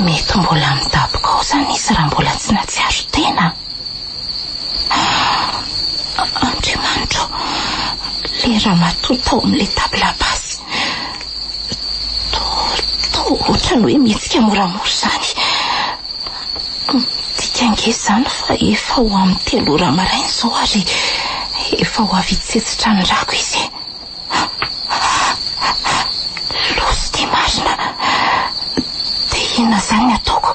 Mety mbola midaboka ao izany izy raha mbola tsy nahatsiaro tena. Andriamanitra ô, ilay ramatoa tao amin'ilay table basse. Toa, toa ohatran'ny hoe mihetsika moramora izany. Midika ange izany fa efa ho amin'ny 3 ora maraina izao ary efa ho avy hitsetsitra ny rako izy e. Loza ity marina. Dia inona izany ny ataoko?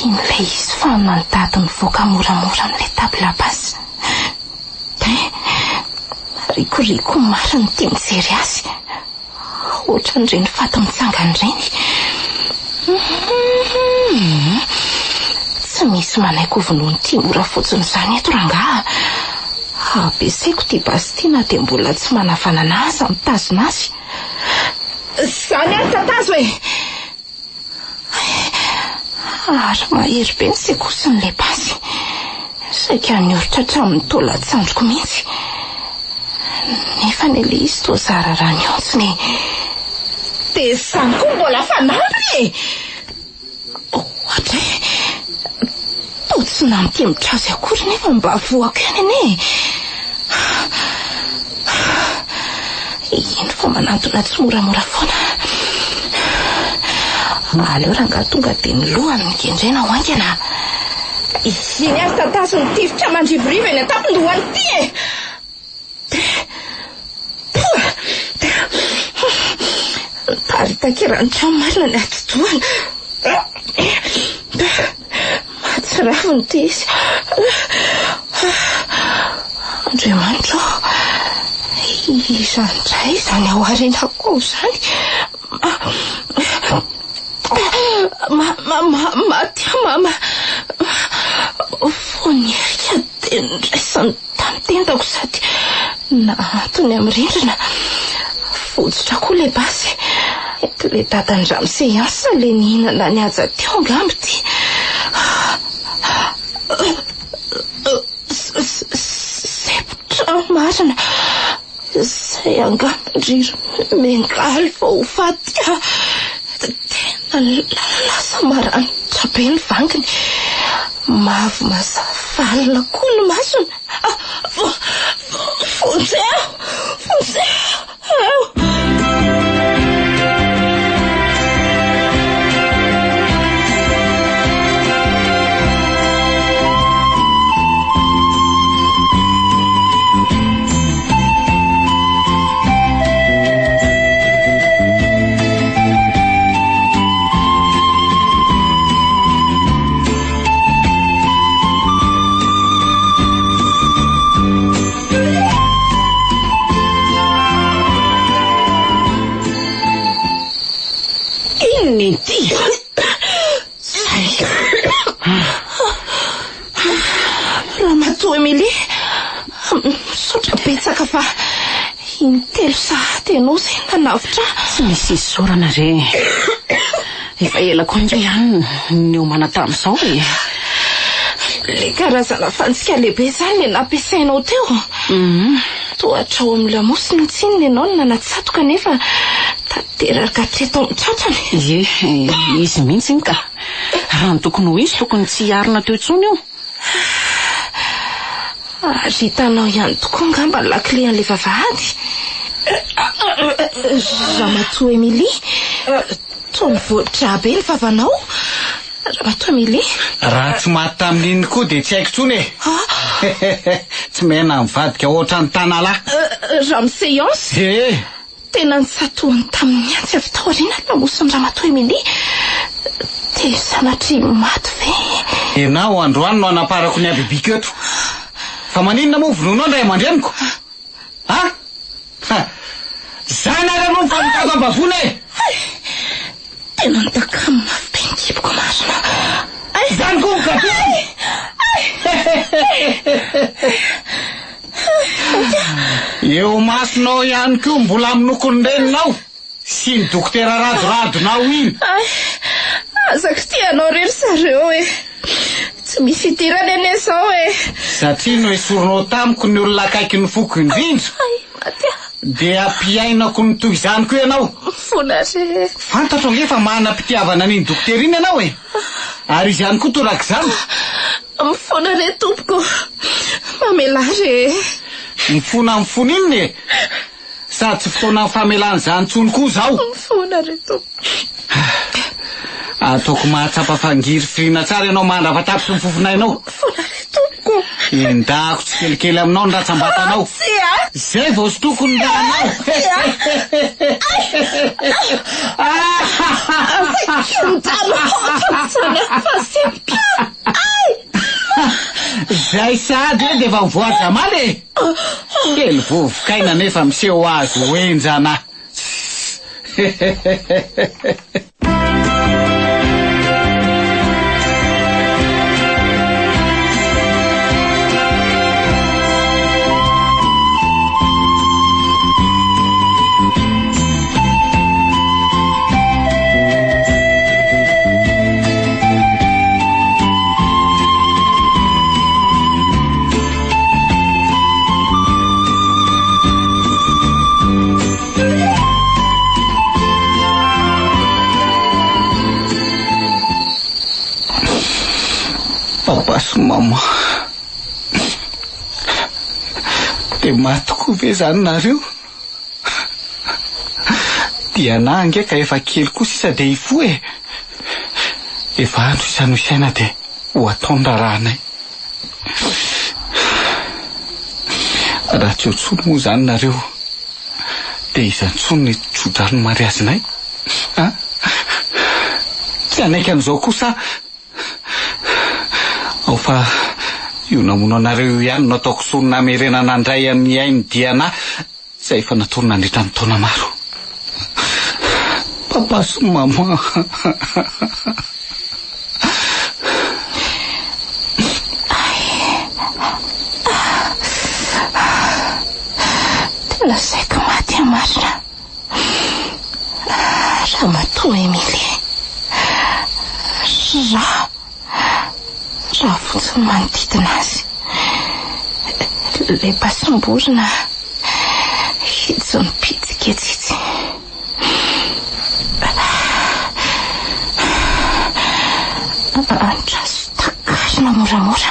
Iny ilay izy fa nandady nivoaka moramora amin'ilay table basse. Dia rikoriko marina ity mijery azy. Ohatran'ireny faty mitsangana ireny. Tsy misy manaiky ho vonoin'ity mora fotsiny izany eto rangaha. Ampiasaiko ity basy ity na dia mbola tsy manavanana aza mitazona azy. Izany ary tatazo e! Ary mahery be ny sekosin'ilay basy. Saika nioritra hatramin'ny taolan-tsandriko mihitsy. Nefa anie ilay izy toa zara raha nihontsina e. Dia izany koa mbola fanampiny e! Ohatra e! Toa tsy nampiemotra azy akory nefa mba voako ihany anie e! Iny fa manantona tsimoramora foana. Aleo rangahy tonga dia ny lohany no kendrena ho haingana. Iny ary tatazo ny tifitra mandrivorivo eny an-tampon-dohany ity e! Miparitaka eran'ny trano marina ny atidohany. Mahatsiravina ity izy. Andriamanitra ô, iza indray izany ao aorianako ao izany? Maty aho mama. Vao niaika dia niraisany tamin'ny tendako sady nahantony amin'ny rindrina. Votsotra koa ilay basy. Ilay dadan'i ramose ihany sa ilay nihinana ny haja teo angamba ity. Sempotra marina. Izay angamba ry Miangaly vao ho faty aho. Tena lasa maranitra be ny vanginy. Mavo mazava alina koa ny masony. Vonjeo! Vonjeo! neny ity e! Zay. Ramatoa Emilie, misaotra betsaka fa intelo sahady ianao izay nanavotra ahy. Tsy misy isaorana re. Efa ela koa ange aho no niomana tamin'izao e. Ilay karazana fantsika lehibe izany ilay nampiasainao teo? Toa hatrao amin'ny lamosiny tsinona ianao no nanatsatoka nefa tanteraka hatreto amin'ny tratrany. Ie, izy mihitsy iny ka. Raha ny tokony ho izy tokony tsy hiarina teo intsony io. Ary hitanao ihany tokoa angamba ny lakile an'ilay vavahady? Ramatoa Emilie, toa mivoa-drà be ny vavanao. Ramatoa Emilie. Raha tsy maty tamin'iny koa dia tsy haiko intsony e! Tsy mena mivadika ohatran'ny tanalahy. Ramose Yance. Ee. Tena nitsatohany tamin'ny antsy avy tao aoriana ny lamosin'i Ramatoa Emilie. Dia sanatria maty ve? Ianao androany no hanamparako ny habibiko eto. Fa maninona moa vonoinao ny ray aman-dreniko? A! Ha! Zany ary aloha ny fanotako am-bavony e! Hay! Tena nitakamo mafy be ny kiboko marina. Hay! Zany koa ny gateau! Hay! Hay! Eo masonao ihany koa mbola hamonoako ny reninao sy iny dokotera radoradonao iny. Hay! Aza kitihanao re ry zareo e! Tsy misy idirany anie izao e! Satria noesorinao tamiko ny olona akaiky ny foko indrindra. Hay! Maty aho. Dia ampiainako ny toy izany koa ianao. Mifona re. Fantatro ange fa manam-pitiavana an'iny dokotera iny ianao e! Ary izy ihany koa torak'izany. Mifona re tompoko. Mamelà re. Mifona mifona inona e? Sady tsy fotoanan'ny famelana izany intsony koa izao. Mifona re tompoko. Ataoko mahatsapa fangirifiriana tsara ianao mandra-patapitry ny fofonainao. Mifona re tompoko. Endahako tsikelikely aminao ny ratsambatanao. Tsia. Izay vao sotroiko ny ranao. Tsia. Aza kindana ohatran'izany aho fa sempotra. Ay! Izay sahady hoe dia efa mivoa-jamaly e! Kely vovokaina nefa miseho azy ho henjana. Papa sy maman. Dia maty tokoa ve izany nareo? Diana ange ka efa kely koa sisa dia hifoha e! Efa andro isa no isaina dia ho atao ny raharahanay. Raha tsy eo intsony moa izany nareo dia iza intsony ny tso-drano mariazinay? An? Tsy hanaiky an'izao kosa aho. Ao fa io namono anareo io ihany no ataoko sorona hamerenana indray an'i Ainy Diana izay efa natory nandritra ny taona maro. Papa sy maman. Tena saika maty aho marina. Ramatoa Emilie. Ra. Ra fotsiny manodidina azy. Ilay basim-borona itsy mipitsika etsy itsy. Andraso takarina moramora.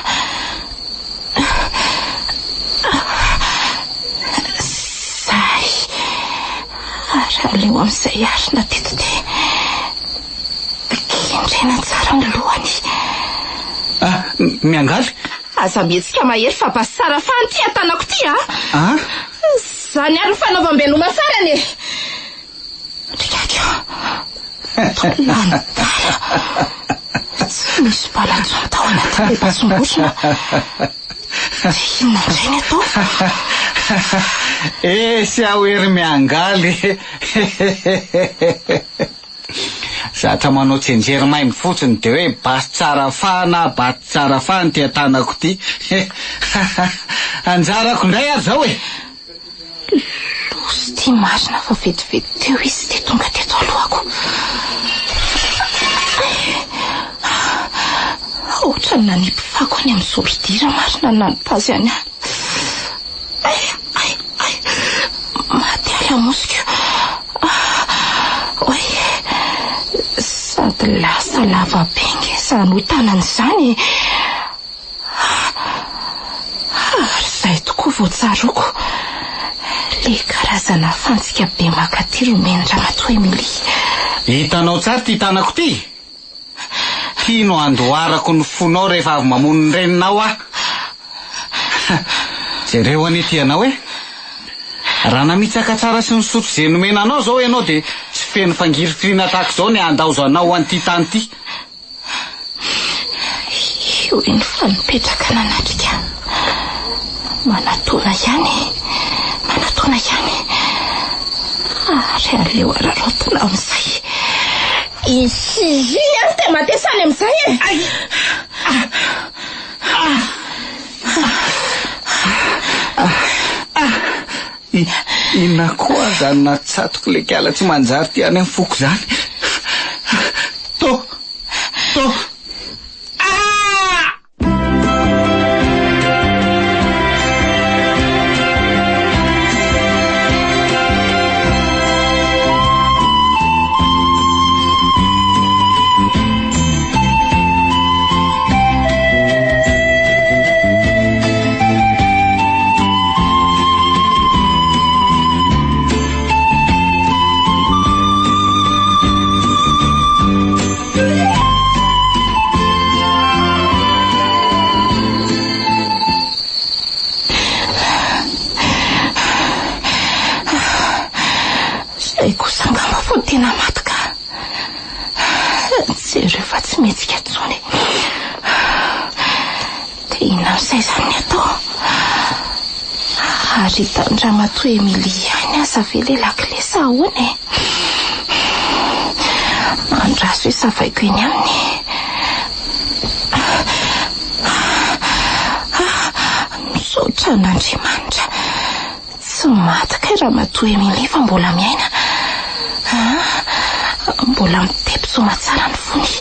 Zay. Ary aleo amin'izay arina teto dia kendrena tsara ny lohany. Ah, miangaly. Aza mihetsika mahery fa basy tsara fahany ity an-tanako ity a! Ah? Izany ary ny fanaovam-beloma farany e! Rikako, lany bala. Tsy misy bala intsony tao anatin'ilay basim-borona. Dia inona indray ny atao? Esy aho ery miangaly. Zatra manao tsianjery maimbo fotsiny dia hoe basy tsara faha na baty tsara faha ny ity an-tanako ity. Anjarako indray ary izao e! Loza ity marina fa vetivety teo izy dia tonga teto alohako. Ohatran'ny nanipy fako any amin'ny zoridira marina ny nanipy azy any ahy. Ay, ay, ay. Maty ahy lamosiko. Oay. Sady lasa lava be nge izany ho tanana izany e. Ary izay tokoa vao tsaroako. Ilay karazana fantsika be mankaty nomen'i Ramatoa Emilie. Hitanao tsara ity tanako ity? Ity no handoarako ny fonao rehefa avy mamono ny reninao aho. Jereo anie ity anao e. Raha namitsaka tsara sy nisotro izay nomena anao izao ianao dia tsy feno fangirifiriana tahaka izao ny handaozanao an'ity tany ity. Io iny fa nipetraka nanatrika. Manatona ihany e, manatona ihany. Ary aleo araraotina amin'izay. Hihihi any dia matesa any amin'izay e! Ay! Ah! Ah! Ah! Ah! Inona koa izany natsatoko ilay kiala tsy manjary ity any amin'ny foko izany? To! To! Ah! Zay kosa angamba vao tena maty ka. Jereo fa tsy mihetsika intsony. Dia inona amin'izay izany ny atao? Ary hitan'i Ramatoa Emilie ihany aza ve ilay lakile sa ahoana e? Andraso hisavaiko eny aminy. Misaotra an'Andriamanitra. Tsy maty kay Ramatoa Emilie fa mbola miaina. Mbola mitepo soamatsara ny fony.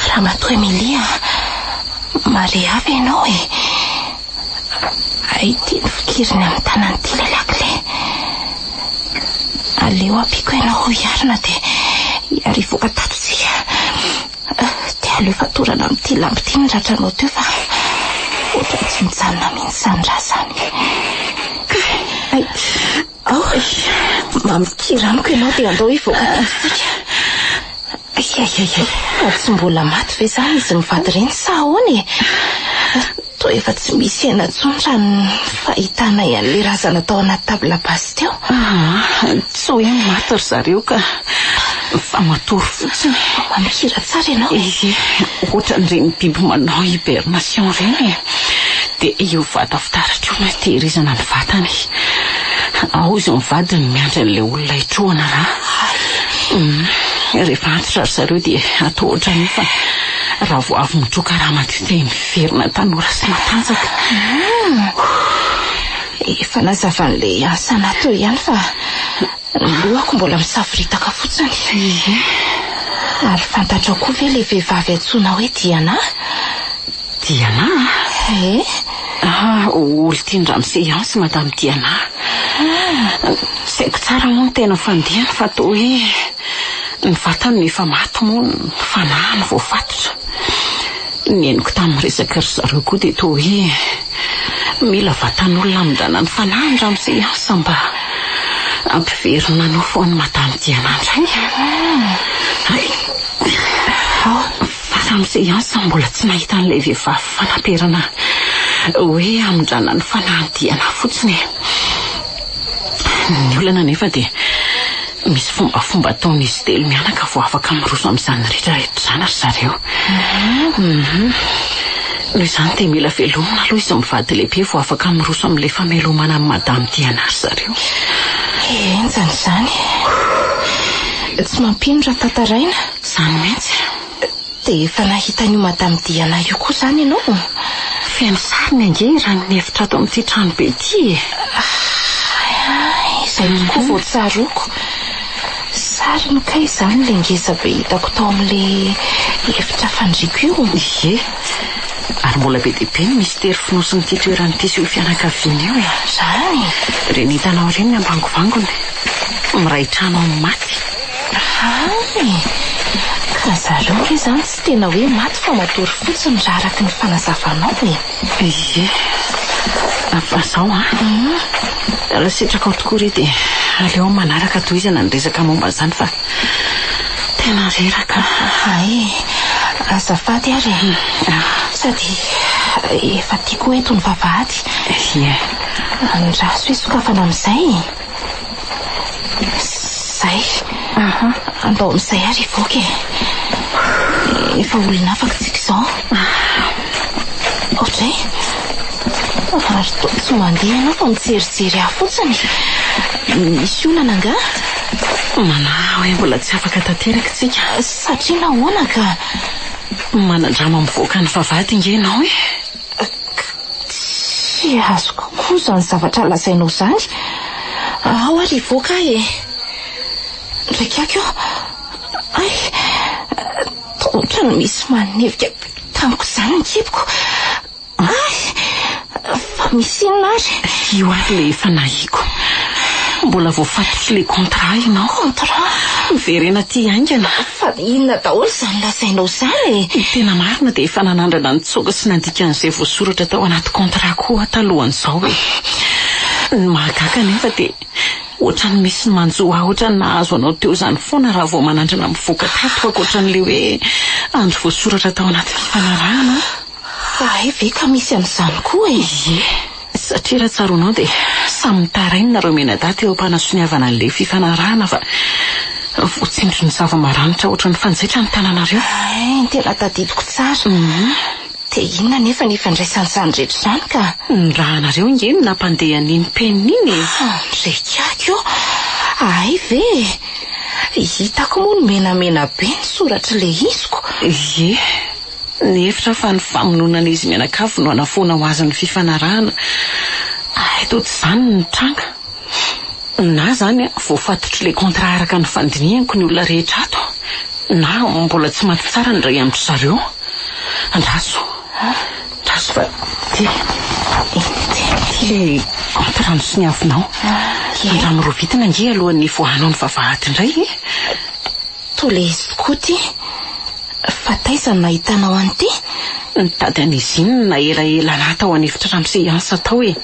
Ramatoa Emilie a, mareha ve ianao e? Hay ity ny fikiriny amin'ny tanany ity ilay lakile. Aleo ampiako ianao hiarina dia hiarivoka tato tsika. Dia aleo fatorana amin'ity lamba ity ny ratranao teo fa ohatran'ny tsy mijanona mihitsy izany ra izany. Ay, ao, mba mikira amiko ianao dia andao hivoaka tato tsika. Ay, ay, ay, ay. Fa tsy mbola maty ve izany izy mivady ireny sa ahoana e? Toa efa tsy misy aina intsony raha ny fahitanay an'ilay razana tao anaty table basse teo. Aa, tsy hoe maty ry zareo ka, fa matory fotsiny. Mba mihira tsara ianao e. Ie, ohatran'ireny biby manao hibernation ireny e. Dia io vata fitaratra io no itehirizana ny vatany. Ao izy mivady no miandry an'ilay olona hitrohana rà. Rehefa antitra ry zareo dia atao ohatran'io fa raha vao avy mitroka rà madio dia miverina tanora sy matanjaka. Efa nazavan'ilay Asana teo ihany fa ny lohako mbola misavoritaka fotsiny. Ie. Ary fantatrao koa ve ilay vehivavy antsoina hoe Diana? Diana? Ee. Ah, olon-tian-dramose ihany sy Madame Diana. Tsy haiko tsara moa ny tena fandihany fa toa hoe ny vatany no efa maty moa ny fanahiny voafatotra. Ny henoko tamin'ny resaky ry zareo koa dia toa hoe mila vatan'olona hamindrana ny fanahiny ramose Asa mba hampiverina nofo an'i Madame Diana indray. Hay! Fa ramose Asa mbola tsy nahita an'ilay vehivavy fanaperana hoe hamindrana ny fanahin'i Diana fotsiny e. Ny olana anefa dia misy fombafomba ataon'izy telo mianaka vao afaka miroso amin'izany rehetra rehetra izany ry zareo. Mhm. Noho izany dia mila velomina aloha izy mivady lehibe vao afaka miroso amin'ilay famelomana an'i Madame Diana ry zareo. Henjana izany. Tsy mampino raha tantaraina. Izany mihitsy. Dia efa nahita an'io Madame Diana io koa izany ianao? Feno sariny ange eran'ny efitra ato amin'ity tranobe ity e! Hay, izay tokoa vao tsaroako. Sariny kay izany ilay ngeza be hitako tao amin'ilay efitra fandriako io. Ie, ary mbola be dia be ny mistery fonosin'ity toerana ity sy io fianakaviana io e! Izany? Ireny hitanao ireny ny ambangovangony. Miray trano amin'ny maty. Hay! Ka zareo ange izany tsy tena hoe maty fa matory fotsiny raha araka ny fanazavanao e! Ie. Fa izao an! Raha sitrakao tokoa re dia aleo amin'ny manaraka tohizana ny resaka momba an'izany fa tena reraka. Hay! Azafady ary e! Sady efa tiako eto ny vavahady. Ie. Andraso hisokafana amin'izay e! Zay. Aha. Andao amin'izay ary hivoaka e. Efa olona afaka tsika izao. Ohatray. Ary toa tsy mandeha ianao fa mijerijery ahy fotsiny. Misy olana angaha? Manahy hoe mbola tsy afaka tanteraka isika. Satria nahoana ka? Manandrama mivoaka ny vavahady ange ianao e. Tsy azoko koa izany zavatra lazainao izany. Ao ary hivoaka aho e. Ndraikako io. Hay! Toa ohatran'ny misy manevika be tamiko izany ny kiboko. Hay! Fa misy inona ary? Io ary ilay efa nahiko. Mbola voafatotry ilay contrat ianao. Contrat? Miverena aty haingana. Fa inona daholo izany lazainao izany e? Ny tena marina dia efa nanandrana nitsoaka sy nandika an'izay voasoratra tao anaty contrat koa aho talohan'izao e. Ny mahagaga anefa dia ohatran'ny misy ny manjo ahy ohatran'ny nahazo anao teo izany foana raha vao manandrana mivoaka tato ankoatran'ilay hoe andro voasoratra tao anaty fifanarahana aho. Hay ve ka misy an'izany koa e! Ie, satria raha tsaroanao dia samy mitaraina nareo mianadahy teo am-panasoniavana an'ilay fifanarahana fa voatsindrin'ny zava-maranitra ohatran'ny fanjaitra ny tananareo. Hay, tena tadidiko tsara. Dia inona anefa ny ifandraisan'izany rehetra izany ka? Ny rahanareo ange no nampandeha an'iny penina iny e! Andrekiaky ô! Hay ve e! Hitako moa ny menamena be ny soratr'ilay iziko. Ie. Nihevitra fa ny famonoana an'izy mianakavy no hanafoana ho azy ny fifanarahana, ary toa tsy izany no nitranga. Na izany voafatotr'ilay contrat araka ny fandinihako ny olona rehetra ato, na mbola tsy maty tsara ny iray amin-dry zareo. Andraso, andraso fa ity, ity ilay contrat nosoniavinao. Andramo rovitina ange alohan'ny hivoahanao ny vavahady indray e! Toa le izy tokoa ity. Fa taiza no nahitanao an'ity? Nitady an'izy iny na elaela anah tao an'efitra ramose Iansa tao e.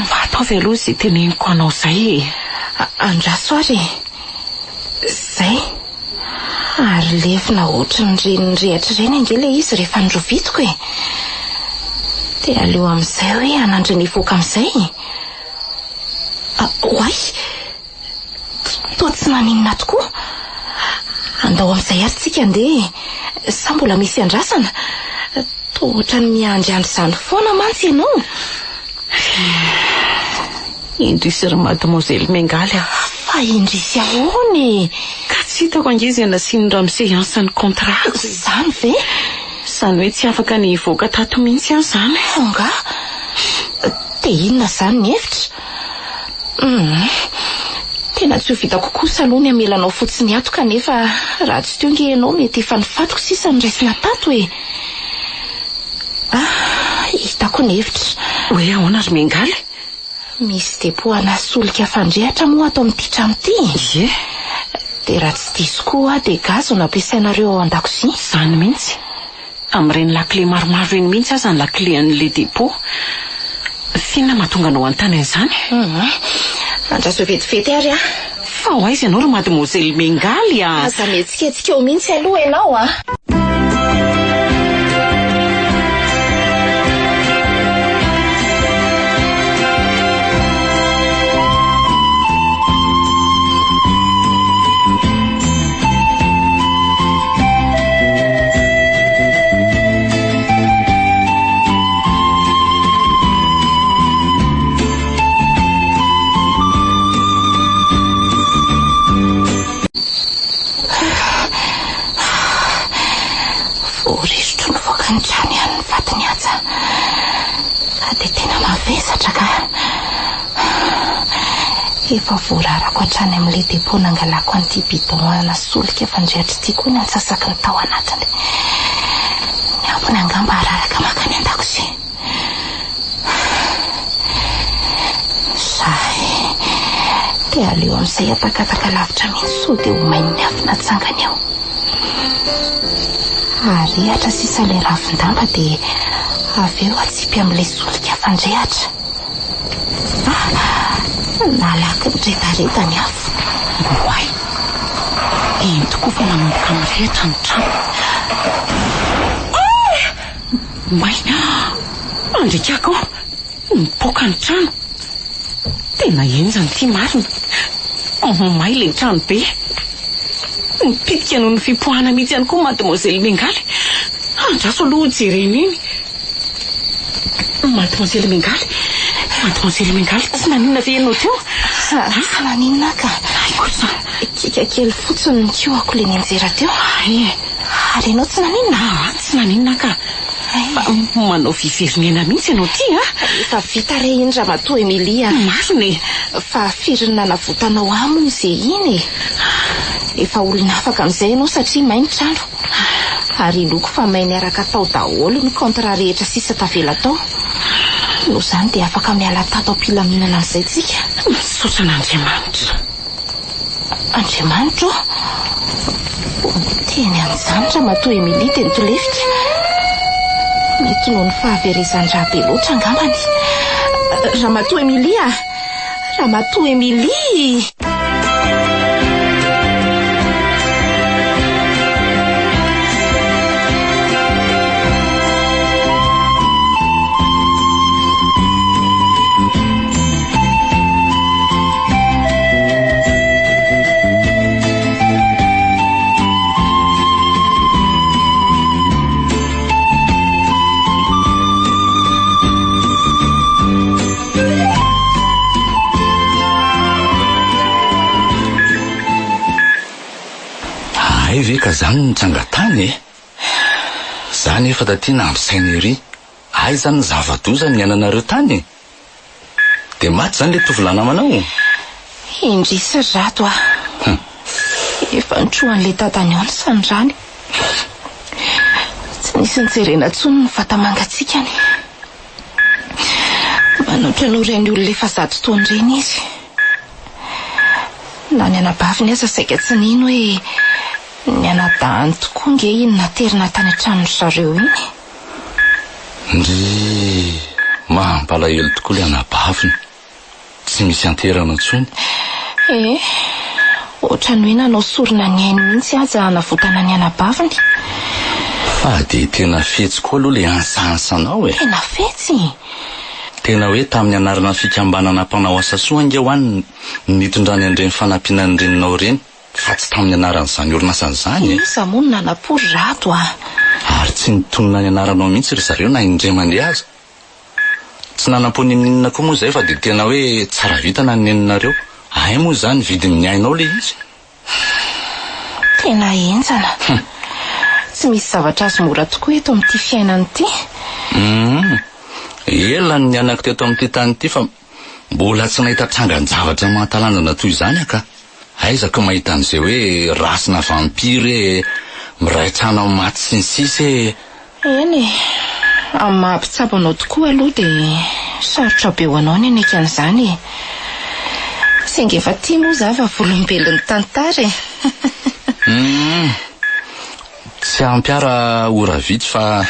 Fa ataovy aloha izay teneniko anao izay e. Andraso ary e. Izay. Ary levona ohatran'ireny nirehatra ireny ange ilay izy rehefa norovitiko e. Dia aleo amin'izay hoe hanandrana hivoaka amin'izay e. Oay! Toa tsy maninona tokoa. Andao amin'izay ary tsika andeha e. Sa mbola misy andrasana? Toa ohatran'ny miandriandry izany foana mantsy ianao. Indrisy ry Mademoiselle Miangaly a! Fa indrisy ahoana e? Ka tsy hitako ange izay nasian'i Ramose Hansa ny contrat-ko e! Izany ve? Izany hoe tsy afaka ny hivoaka tato mihitsy aho izany. Angaha? Dia inona izany ny hevitra? Humm. Tena tsy ho vitako kosa aloha ny hamela anao fotsiny ato kanefa raha tsy teo nge ianao mety efa nifatiko sisa no raisina tato e! Ah, hitako ny hevitra. Hoe ahoana ry Miangaly? Misy depot ana solika fandrehatra moa ato amin'ity trano ity e! Ie. Dia raha tsy diso koa aho dia gaz no ampiasainareo ao an-dakozia. Izany mihitsy. Amin'ireny lakile maromaro ireny mihitsy aza ny lakile an'ilay depot. F'inona mahatonga anao hanontany an'izany? Hum. Andraso vetivety ary aho. Fa ho aiza ianao ry Mademoiselle Mengaly a? Aza mihetsiketsika eo mihitsy aloha ianao a! Vorirotro nivoaka ny trano ihany ny fatin'i Haja. Ka dia tena mavesatra ka. Efa voararako hatrany amin'ilay dépôt nangalako an'ity bidon ana solika fandrehitra ity koa ny antsasaky ny tao anatiny. Ny ambiny angamba hararaka mankany an-dakozia. Zay. Dia aleo amin'izay hatakataka lavitra mihitsy sao dia ho main'ny afo natsangany ao. Arehatra sisa ilay ravin-damba dia avy eo atsipy amin'ilay solika fandrehatra. Ah! Nalaky niredareda ny afo. Oay! Eny tokoa fa manomboka mirehitra ny trano. Ah! May! Andrikako! Mipoaka ny trano. Tena henjana ity marina. May ilay trano be. Nipitika noho ny fipoahana mihitsy ihany koa Mademoiselle Miangaly. Andraso aloha hojerena eny. Mademoiselle Miangaly, Mademoiselle Miangaly, tsy naninona ve ianao teo? Tsy naninona aho ka. Hay kosa. Kiaka kely fotsiny ny kiohako ilay nianjera teo. Hay. Ary ianao tsy naninona? Aa, tsy naninona aho ka. Fa manao viverimena mihitsy ianao ity a! Efa vita re iny Ramatoa Emilie a! Marina e! Fa firy ny nanavotanao ahy moa izay iny e! Efa olona afaka amin'izay ianao satria may ny trano. Ary inoako fa may niaraka tao daholo ny contrat rehetra sisa tavela tao. Noho izany dia afaka miala tato am-pilaminana amin'izay tsika. Misaotra an'Andriamanitra. Andriamanitra ô! Vao niteny an'izany Ramatoa Emilie dia nitolefika. Mety noho ny fahaverezan-drà be loatra angambany. Ramatoa Emilie a! Ramatoa Emilie! Hay ve ka zany no nitranga tany e? Za nefa taty nampisaina ery. Aiza ny zava-doza niainanareo tany e? Dia maty izany ilay tovolahy namanao? Indrisy ry Rado a! Efa nitrohan'ilay dadany ao ny sandrany. Tsy nisy nijerena intsony ny vata-mangatsiakany. Manoatra noho ireny olona efa zato taona ireny izy. Na ny anabaviny aza saika tsy nino hoe ny anadahiny tokoa ange iny naterina tany an-tranon-dry zareo iny. Ndrii! Mampalahelo tokoa ilay anabaviny. Tsy misy anterana intsony. Ee, ohatran'ny hoe nanao sorona ny ainy mihitsy aza hanavotana ny anabaviny. Fa dia tena fetsy koa aloha ilay ansahansanao e! Tena fetsy? Tena hoe tamin'ny anarana fikambanana mpanao asa soa ange ho any no nitondrany an'ireny fanampiana ny reninao ireny. Fa tsy tamin'ny anaran'izany orinasa izany e! Iza moa no nanapo ry Rado a? Ary tsy nitonona ny anaranao mihitsy ry zareo na indray mandeha aza. Tsy nanampo n'inon'inona koa moa izay fa dia tena hoe tsara vintana ny neninareo. Hay moa izany vidin'ny ainao ilay izy. Tena henjana. Tsy misy zavatra azo mora tokoa eto amin'ity fiainana ity. Hum. Ela ny nianako teto amin'ity tany ity fa Mbola tsy nahita trangan-javatra mahatalanjona toy izany aho ka. Aiza ko mahita an'izay hoe race-na vampire e, miray trano amin'ny maty sy ny sisa e. Eny e, amin'ny maha mpitsabo anao tokoa aloha dia sarotra be ho anao ny hanaiky an'izany e. Saingy efa tia moa za vavolombelon'ny tantara e. Humm, tsy ampy ahy raha ora vitsy fa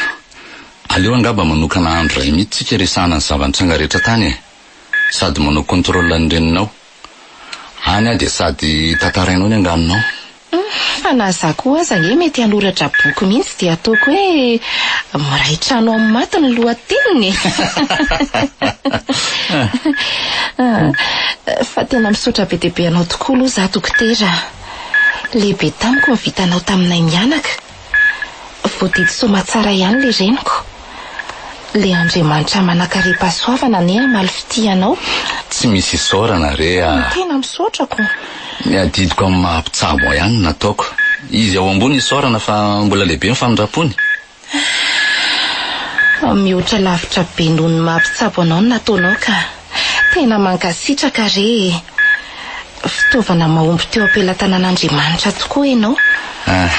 Aleo angamba manokana andro iray mihitsy tsika hiresahana ny zava-nitranga rehetra tany e! Sady manao contrôle ny reninao. Any aho dia sady tantarainao ny anganonao. Humm, fa na za koa aza ange mety hanoratra boky mihitsy dia ataoko hoe miray trano amin'ny maty ny lohateniny e! Fa tena misaotra be dia be anao tokoa aloha za dokotera a! Lehibe tamiko ny vitanao taminay mianaka. Voadidy soamatsara ihany le reniko. Le Andriamanitra manankarem-pahasoavana anie hamaly fitia anao. Tsy misy isaorana re a! Tena misaotra ko. Ny adidiko amin'ny maha mpitsabo ahy ihany no nataoko. Izy ao ambony isaorana fa mbola lehibe ny famindrampony. Mihoatra lavitra be noho ny maha mpitsabo anao ny nataonao ka. Tena mankasitraka re e! Fitaovana mahomby teo am-pelatanan'Andriamanitra tokoa ianao. Ah,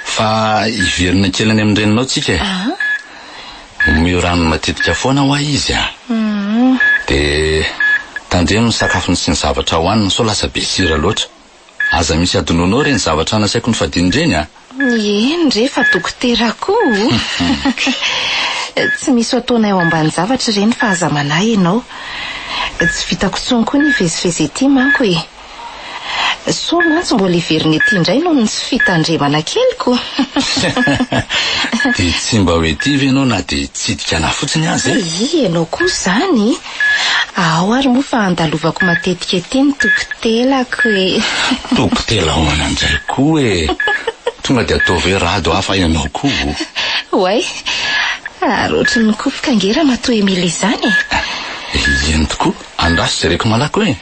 fa hiverina kely any amin'ny reninao tsika e. Omeo rano matetika foana hoa izy a. Dia tandremo ny sakafony sy ny zavatra hohaniny sao lasa be sira loatra. Aza misy adinoinao ireny zavatra nasaiko nofadiana ireny a! Eny re fa dokotera koa o! Tsy misy ho ataonay ao ambanin-javatra ireny fa aza manahy ianao. Tsy vitako intsony koa ny hivezivezy ety manko e! Soa mantsy mbola hiverina ety indray noho ny tsy fitandremana keliko. Dia tsy mba ho ety ve ianao na dia hitsidika anà fotsiny aza e? Hay, ianao koa izany! Ao ary moa fa andalovako matetika ety ny tokotelako e! Tokotela ahoana indray koa e! Tonga dia ataovy hoe rado aho fa ianao koa o! Oay! Ary ohatry ny mikofoka ange Ramatoa Emilie izany e! Eny tokoa, andraso jereko malaky hoe!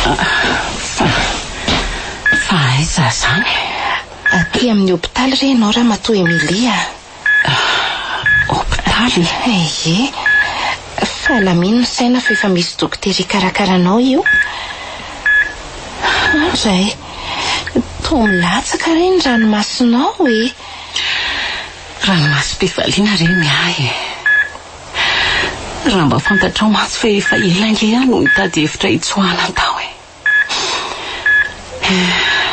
Fa, fa aiza izany? Aty amin'ny hopitaly re ianao Ramatoa Emilie a! Hopitaly? Ie. Fa alamino ny saina fa efa misy dokotera hikarakara anao io. Andray, toa milatsaka re ny ranomasonao e! Ranomasom-pifaliana re ny ahy e! Raha mba fantatrao mantsy fa efa ela ange aho no nitady hevitra hitsoahana tao e!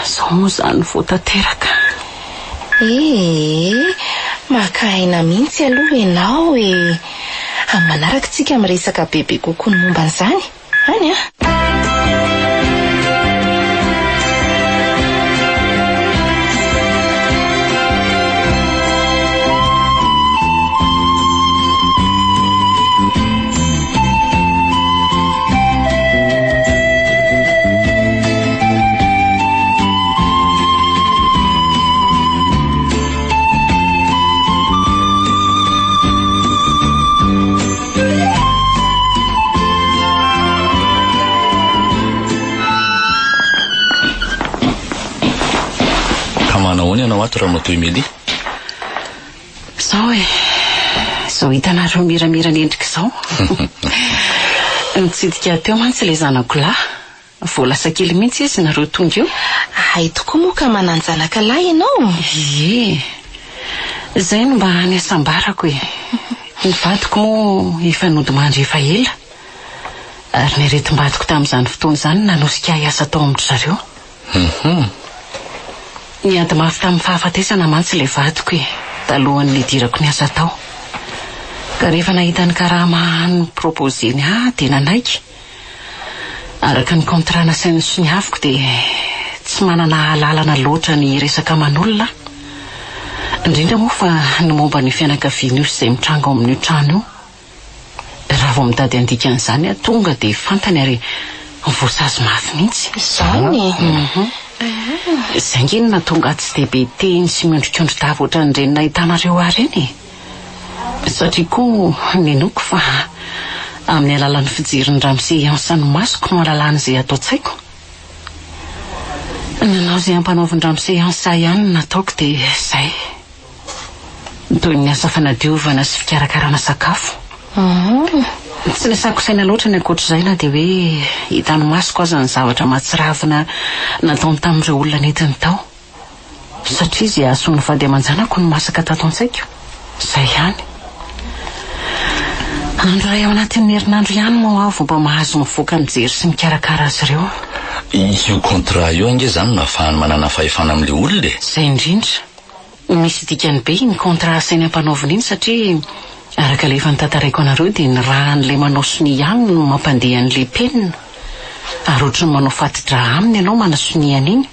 Izao moa izany vao tanteraka. Ee, maka aina mihitsy aloha ianao e! Amin'ny manaraka isika miresaka bebe kokoa ny momba an'izany. Any an! Ka manahoana ianao ato Ramatoa Emilie? Izao e, izao hitanareo miramira ny endrika izao. Nitsidika teo mantsy ilay zanako lahy. Vao lasa kely mihitsy izy nareo tonga eo. Hay tokoa moa ka manan-janaka lahy ianao? Ie. Izay no mba hany hasambarako e. Ny vadiko moa efa nodimandry efa ela. Ary ny aretim-badiko tamin'izany fotoana izany no nanosika ahy hiasa tao amin-dry zareo. Niady mafy tamin'ny fahafatesana mantsy ilay vadiko e, talohan'ny nidirako niasa tao. Ka rehefa nahita ny karama ni-proposer-ny ahy dia nanaiky. Araka ny contrat nasainy nosoniaviko dia tsy manana alalana loatra ny hiresaka aman'olona aho. Indrindra moa fa ny momba an'io fianakaviana io sy izay mitranga ao amin'io trano io. Raha vao mitady handika an'izany aho tonga dia fantany ary voasazy mafy mihitsy. Izany e? Izay ange no nahatonga ahy tsy dia be teny sy miondrikondri-dava ohatran'ireny nahitanareo ahy ireny e. Satria koa ninoako fa amin'ny alalan'ny fijerin'ny ramose Hansa ny masoko no ahalalana izay ato an-tsaiko. Nanao izay ampanaovin-dramose Hansa ihany no nataoko dia izay. Toy ny asa fanadiovana sy fikarakarana sakafo. Tsy nisako saina loatra ny ankoatr'izay na dia hoe hitan'ny masoko aza ny zavatra mahatsiravina nataony tamin'ireo olona nentiny tao. Satria izay hahasoa ny vady aman-janako no masaka tato an-tsaiko. Izay ihany. Andro iray ao anatin'ny herinandro ihany moa aho vao mba mahazo mivoaka mijery sy mikarakara azy ireo. Io contrat io ange izany no ahafahany manana fahefana amin'ilay olona e! Izay indrindra. Misy dikany be iny contrat asainy ampanaovina iny satria araka ilay efa notantaraiko anareo dia ny ràn'ilay manao sonia ihany no mampandeha an'ilay penina. Ary ohatry ny manao fati-drà aminy ianao manasonia an'iny.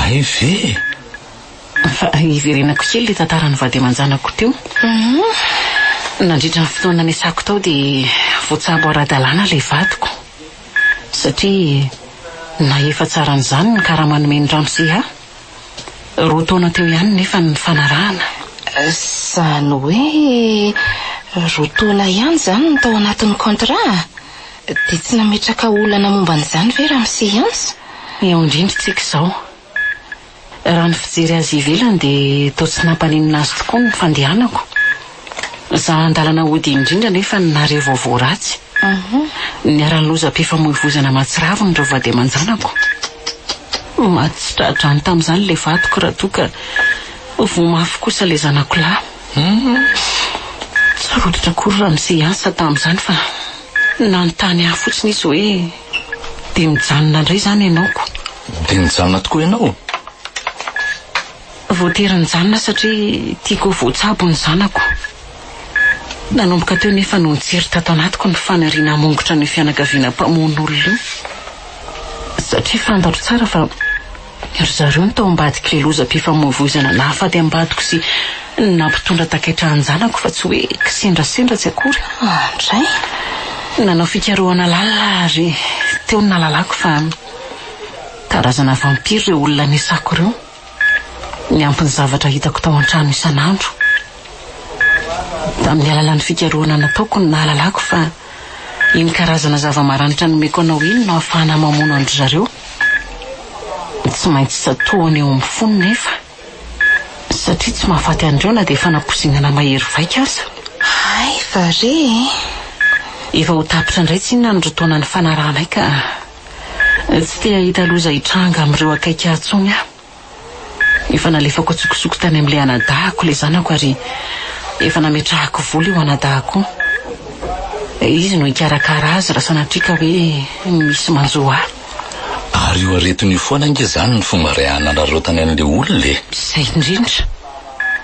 Hay ve? Fa hiverenako kely ilay tantaran'ny vady aman-janako teo. Nandritra ny fotoana niasako tao dia voatsabo ara-dalàna ilay vadiko. Satria nahefa tsara an'izany ny karama nomen'i ramose ahy. Roa taona teo ihany nefa ny nifanarahana. Izany hoe roa taona ihany izany no tao anatin'ny contrat? Dia tsy nametraka olana momba an'izany ve ramose Hans? Eo indrindra tsika izao. Raha ny fijery azy ivelany dia toa tsy nampaninona azy tokoa ny fandehanako. Za an-dalana hody indrindra anefa no nahare vaovao ratsy. Niharan'ny lozam-pifamoivoizana mahatsiravina ireo vady aman-janako. Maty tsy tra-drano tamin'izany ilay vadiko raha toa ka voa mafy kosa ilay zanako lahy. Tsy rototra akory ramose Hansa tamin'izany fa nanontany ahy fotsiny izy hoe dia mijanona indray izany ianao ko. Dia nijanona tokoa ianao? Voatery nijanona satria tiako ho voatsabo ny zanako. Nanomboka teo nefa no nitsiry tato anatiko ny faniriana hamongotra an'io fianakaviana mpamono olona io. Satria fantatro tsara fa ry zareo no tao ambadik'ilay lozam-pifamoivoizana nahafaty am-badiko sy nampitondra takaitra an-janako fa tsy hoe kisendrasendra tsy akory. Andray! Nanao fikarohana lalina ary teo no nahalalako fa karazana vampire ireo olona nisako ireo. Niampy ny zavatra hitako tao an-trano isan'andro. Tamin'ny alalan'ny fikarohana nataoko no nahalalako fa iny karazana zava-maranitra nomeko anao iny no ahafahana mamono an-dry zareo. Tsy maintsy tsatohana eo amin'ny fony nefa, satria tsy mahafaty an'ireo na dia fanapoizinana mahery vaika aza. Hay va re e! Efa ho tapitra indray tsinona ny roa taona nifanarahanay ka. Tsy te hahita loza hitranga amin'ireo akaiky ahy intsony aho. Efa nalefako an-tsokosoko tany amin'ilay anadahiko ilay zanako ary efa nametrahako vola io anadahiko io. Izy no hikarakara azy raha sanatria ka hoe misy manjo ahy. Ary io aretina io foana ange izany ny fomba iray hanararaotany an'ilay olona e! Izay indrindra.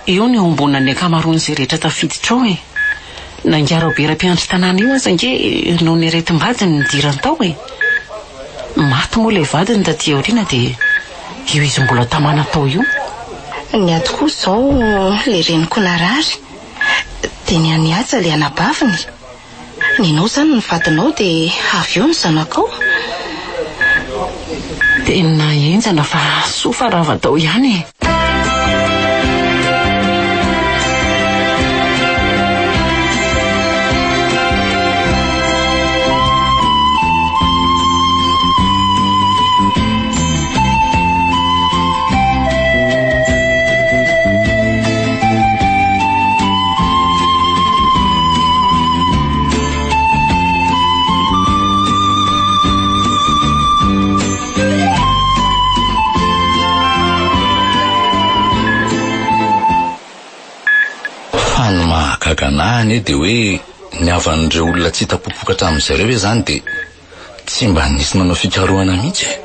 Io no iombonan'ny ankamaroan'izay rehetra tafiditra ao e! Na ingahy Raobera mpiandry tanàna io aza ange noho ny aretim-badiny nidirany tao e! Maty moa ilay vadiny taty aoriana dia io izy mbola tamana tao io. Ny ato koa izao ilay reniko narary dia ny an'i Haja ilay anabaviny. Nenao izany ny vadinao dia avy eo ny zanakao. Tena henjana fa soa fa rava tao ihany e! Fa ny mahagaga anah anie dia hoe ny havan'ireo olona tsy hita popoka hatramin'izay ireo ve izany dia tsy mba nisy nanao fikarohana mihitsy e?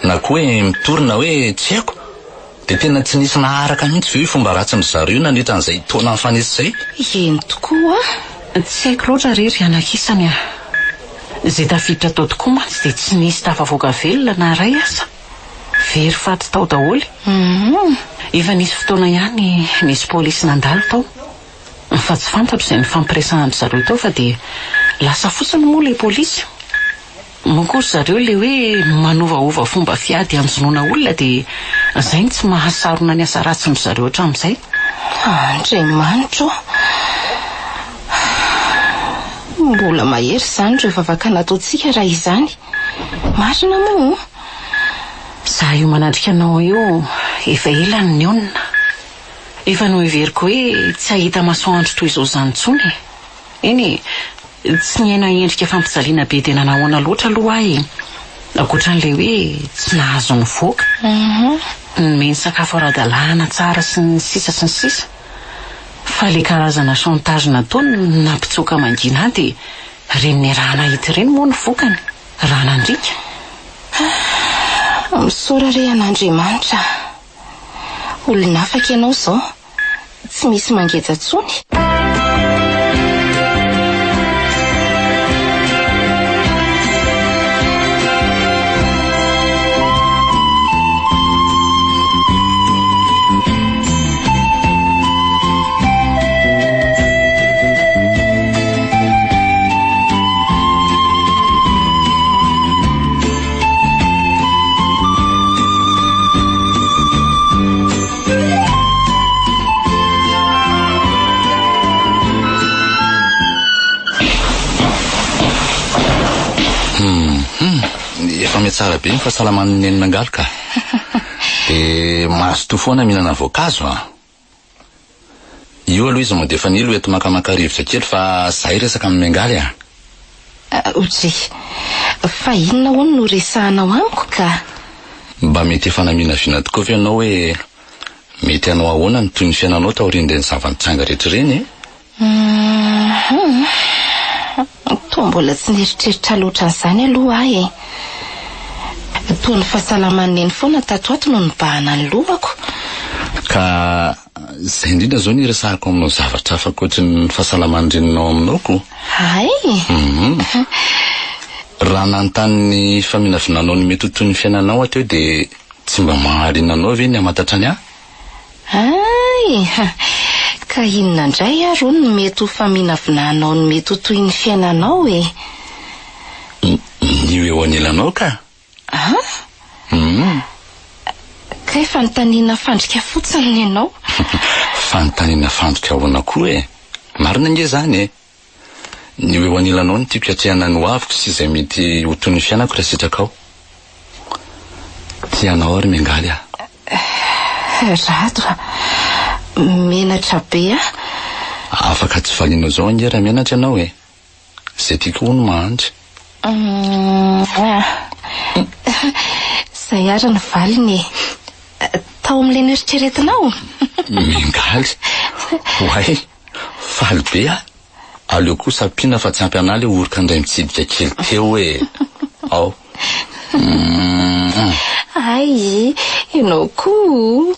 Na koa hoe mitory na hoe tsy haiko? Dia tena tsy nisy naharaka mihitsy ve io fomba ratsin-dry zareo io nandritra an'izay taona nifanesy izay? Eny tokoa. Tsy haiko loatra re ry anakisany a! Izay tafiditra tao tokoa mantsy dia tsy nisy tafavoaka velona na iray aza. Very faty tao daholo. Efa nisy fotoana ihany nisy polisy nandalo tao. Fa tsy fantatro izay nifampiresahan-dry zareo tao fa dia lasa fotsiny moa ilay polisy. Moa koa ry zareo ilay hoe manovaova fomba fiady hanjonoana olona dia izay no tsy mahasarona ny asa ratsin-dry zareo hatramin'izay. Andriamanitra ô! Mbola mahery izany ireo vavaka nataontsika raha izany. Marina moa o? Izaho io manatrika anao io efa ela no nionona. Efa noheveriko hoe tsy hahita masoandro toy izao izany intsony e. Eny e, tsy niaina endrika fampijaliana be dia nanahoana loatra aloha aho e. Ankoatra an'ilay hoe tsy nahazo nivoaka, nomeny sakafo ara-dalàna tsara sy ny sisa sy ny sisa. Fa ilay karazana chantage nataony no nampitsoaka mangina ahy dia ireny niaraha-nahita ireny moa no vokany, rà nandriaka. Misaora re an'Andriamanitra a! Olona afaka ianao izao. Tsy misy mangeja tsony. Efa mihatsara be ny fahasalaman'i Neny Miangaly ka. Dia mazotoa foana mihinana voankazo an! Io aloha izy mandefa an'ilo eto makamaka rivotra kely fa za hiresaka amin'i Miangaly a! Oudry, fa inona hono no resahanao amiko ka? Mba mety efa naminavina tokoa ve ianao hoe mety hanao ahoana ny tohin'ny fiainanao taorian'ireny zava-nitranga rehetra ireny e? Hum, toa mbola tsy nieritreritra loatra an'izany aloha aho e. Toa ny fahasalaman'i Neny foana tato ato no nibahana ny lohako. Ka izay indrindra izao no iresahako aminao zavatra hafa ankoatry ny fahasalaman'ny reninao aminao ko. Hay? Hum. Raha nanontany ny faminavinanao ny mety ho toy ny fiainanao aho teo dia tsy mba mahaliana anao ve ny hamantatra ny ahy? Hay! Ka inona indray ary hono no mety ho faminavinanao ny mety ho tohin'ny fiainanao e? Ny ho eo anilanao ka! An? Hum. Kay fanontaniana fandrika fotsiny ny anao. Fanontaniana fandrika ahoana koa e? Marina ange izany e! Ny ho eo anilanao no tiako hiatrehana ny hoaviko sy izay mety ho toy ny fiainako raha sitrakao. Tia anao aho ry Miangaly a! Rado a! Menatra be aho. Afaka tsy valianao izao ange raha menatra ianao e! Izay tiako hono mahandry. Izay ary ny valiny e! Tao amin'ilay noeritreretinao? Miangaly! Oay! Faly be aho. Aleo kosa ampiana fa tsy ampy anah le oroka indray mitsidika kely teo e! Ao. Humm. Hay, ianao koa.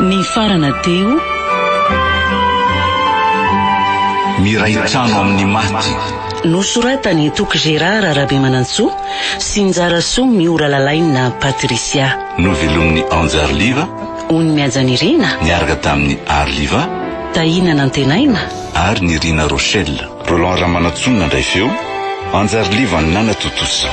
Nifarana teo. Miray trano amin'ny maty. Nosoratan'i Toky Gérard Rabemanantsoa sy Njarasoa Miora Lalaina Patricia. Novelomin'i Anja Arliva. Ony Mihajanirina. Niaraka tamin'i Arliva. Tahiana Nantenaina. Ary Nirina Rochelle. Roland Ramanantsoa nandray feo, Anjariliva nanatontosa.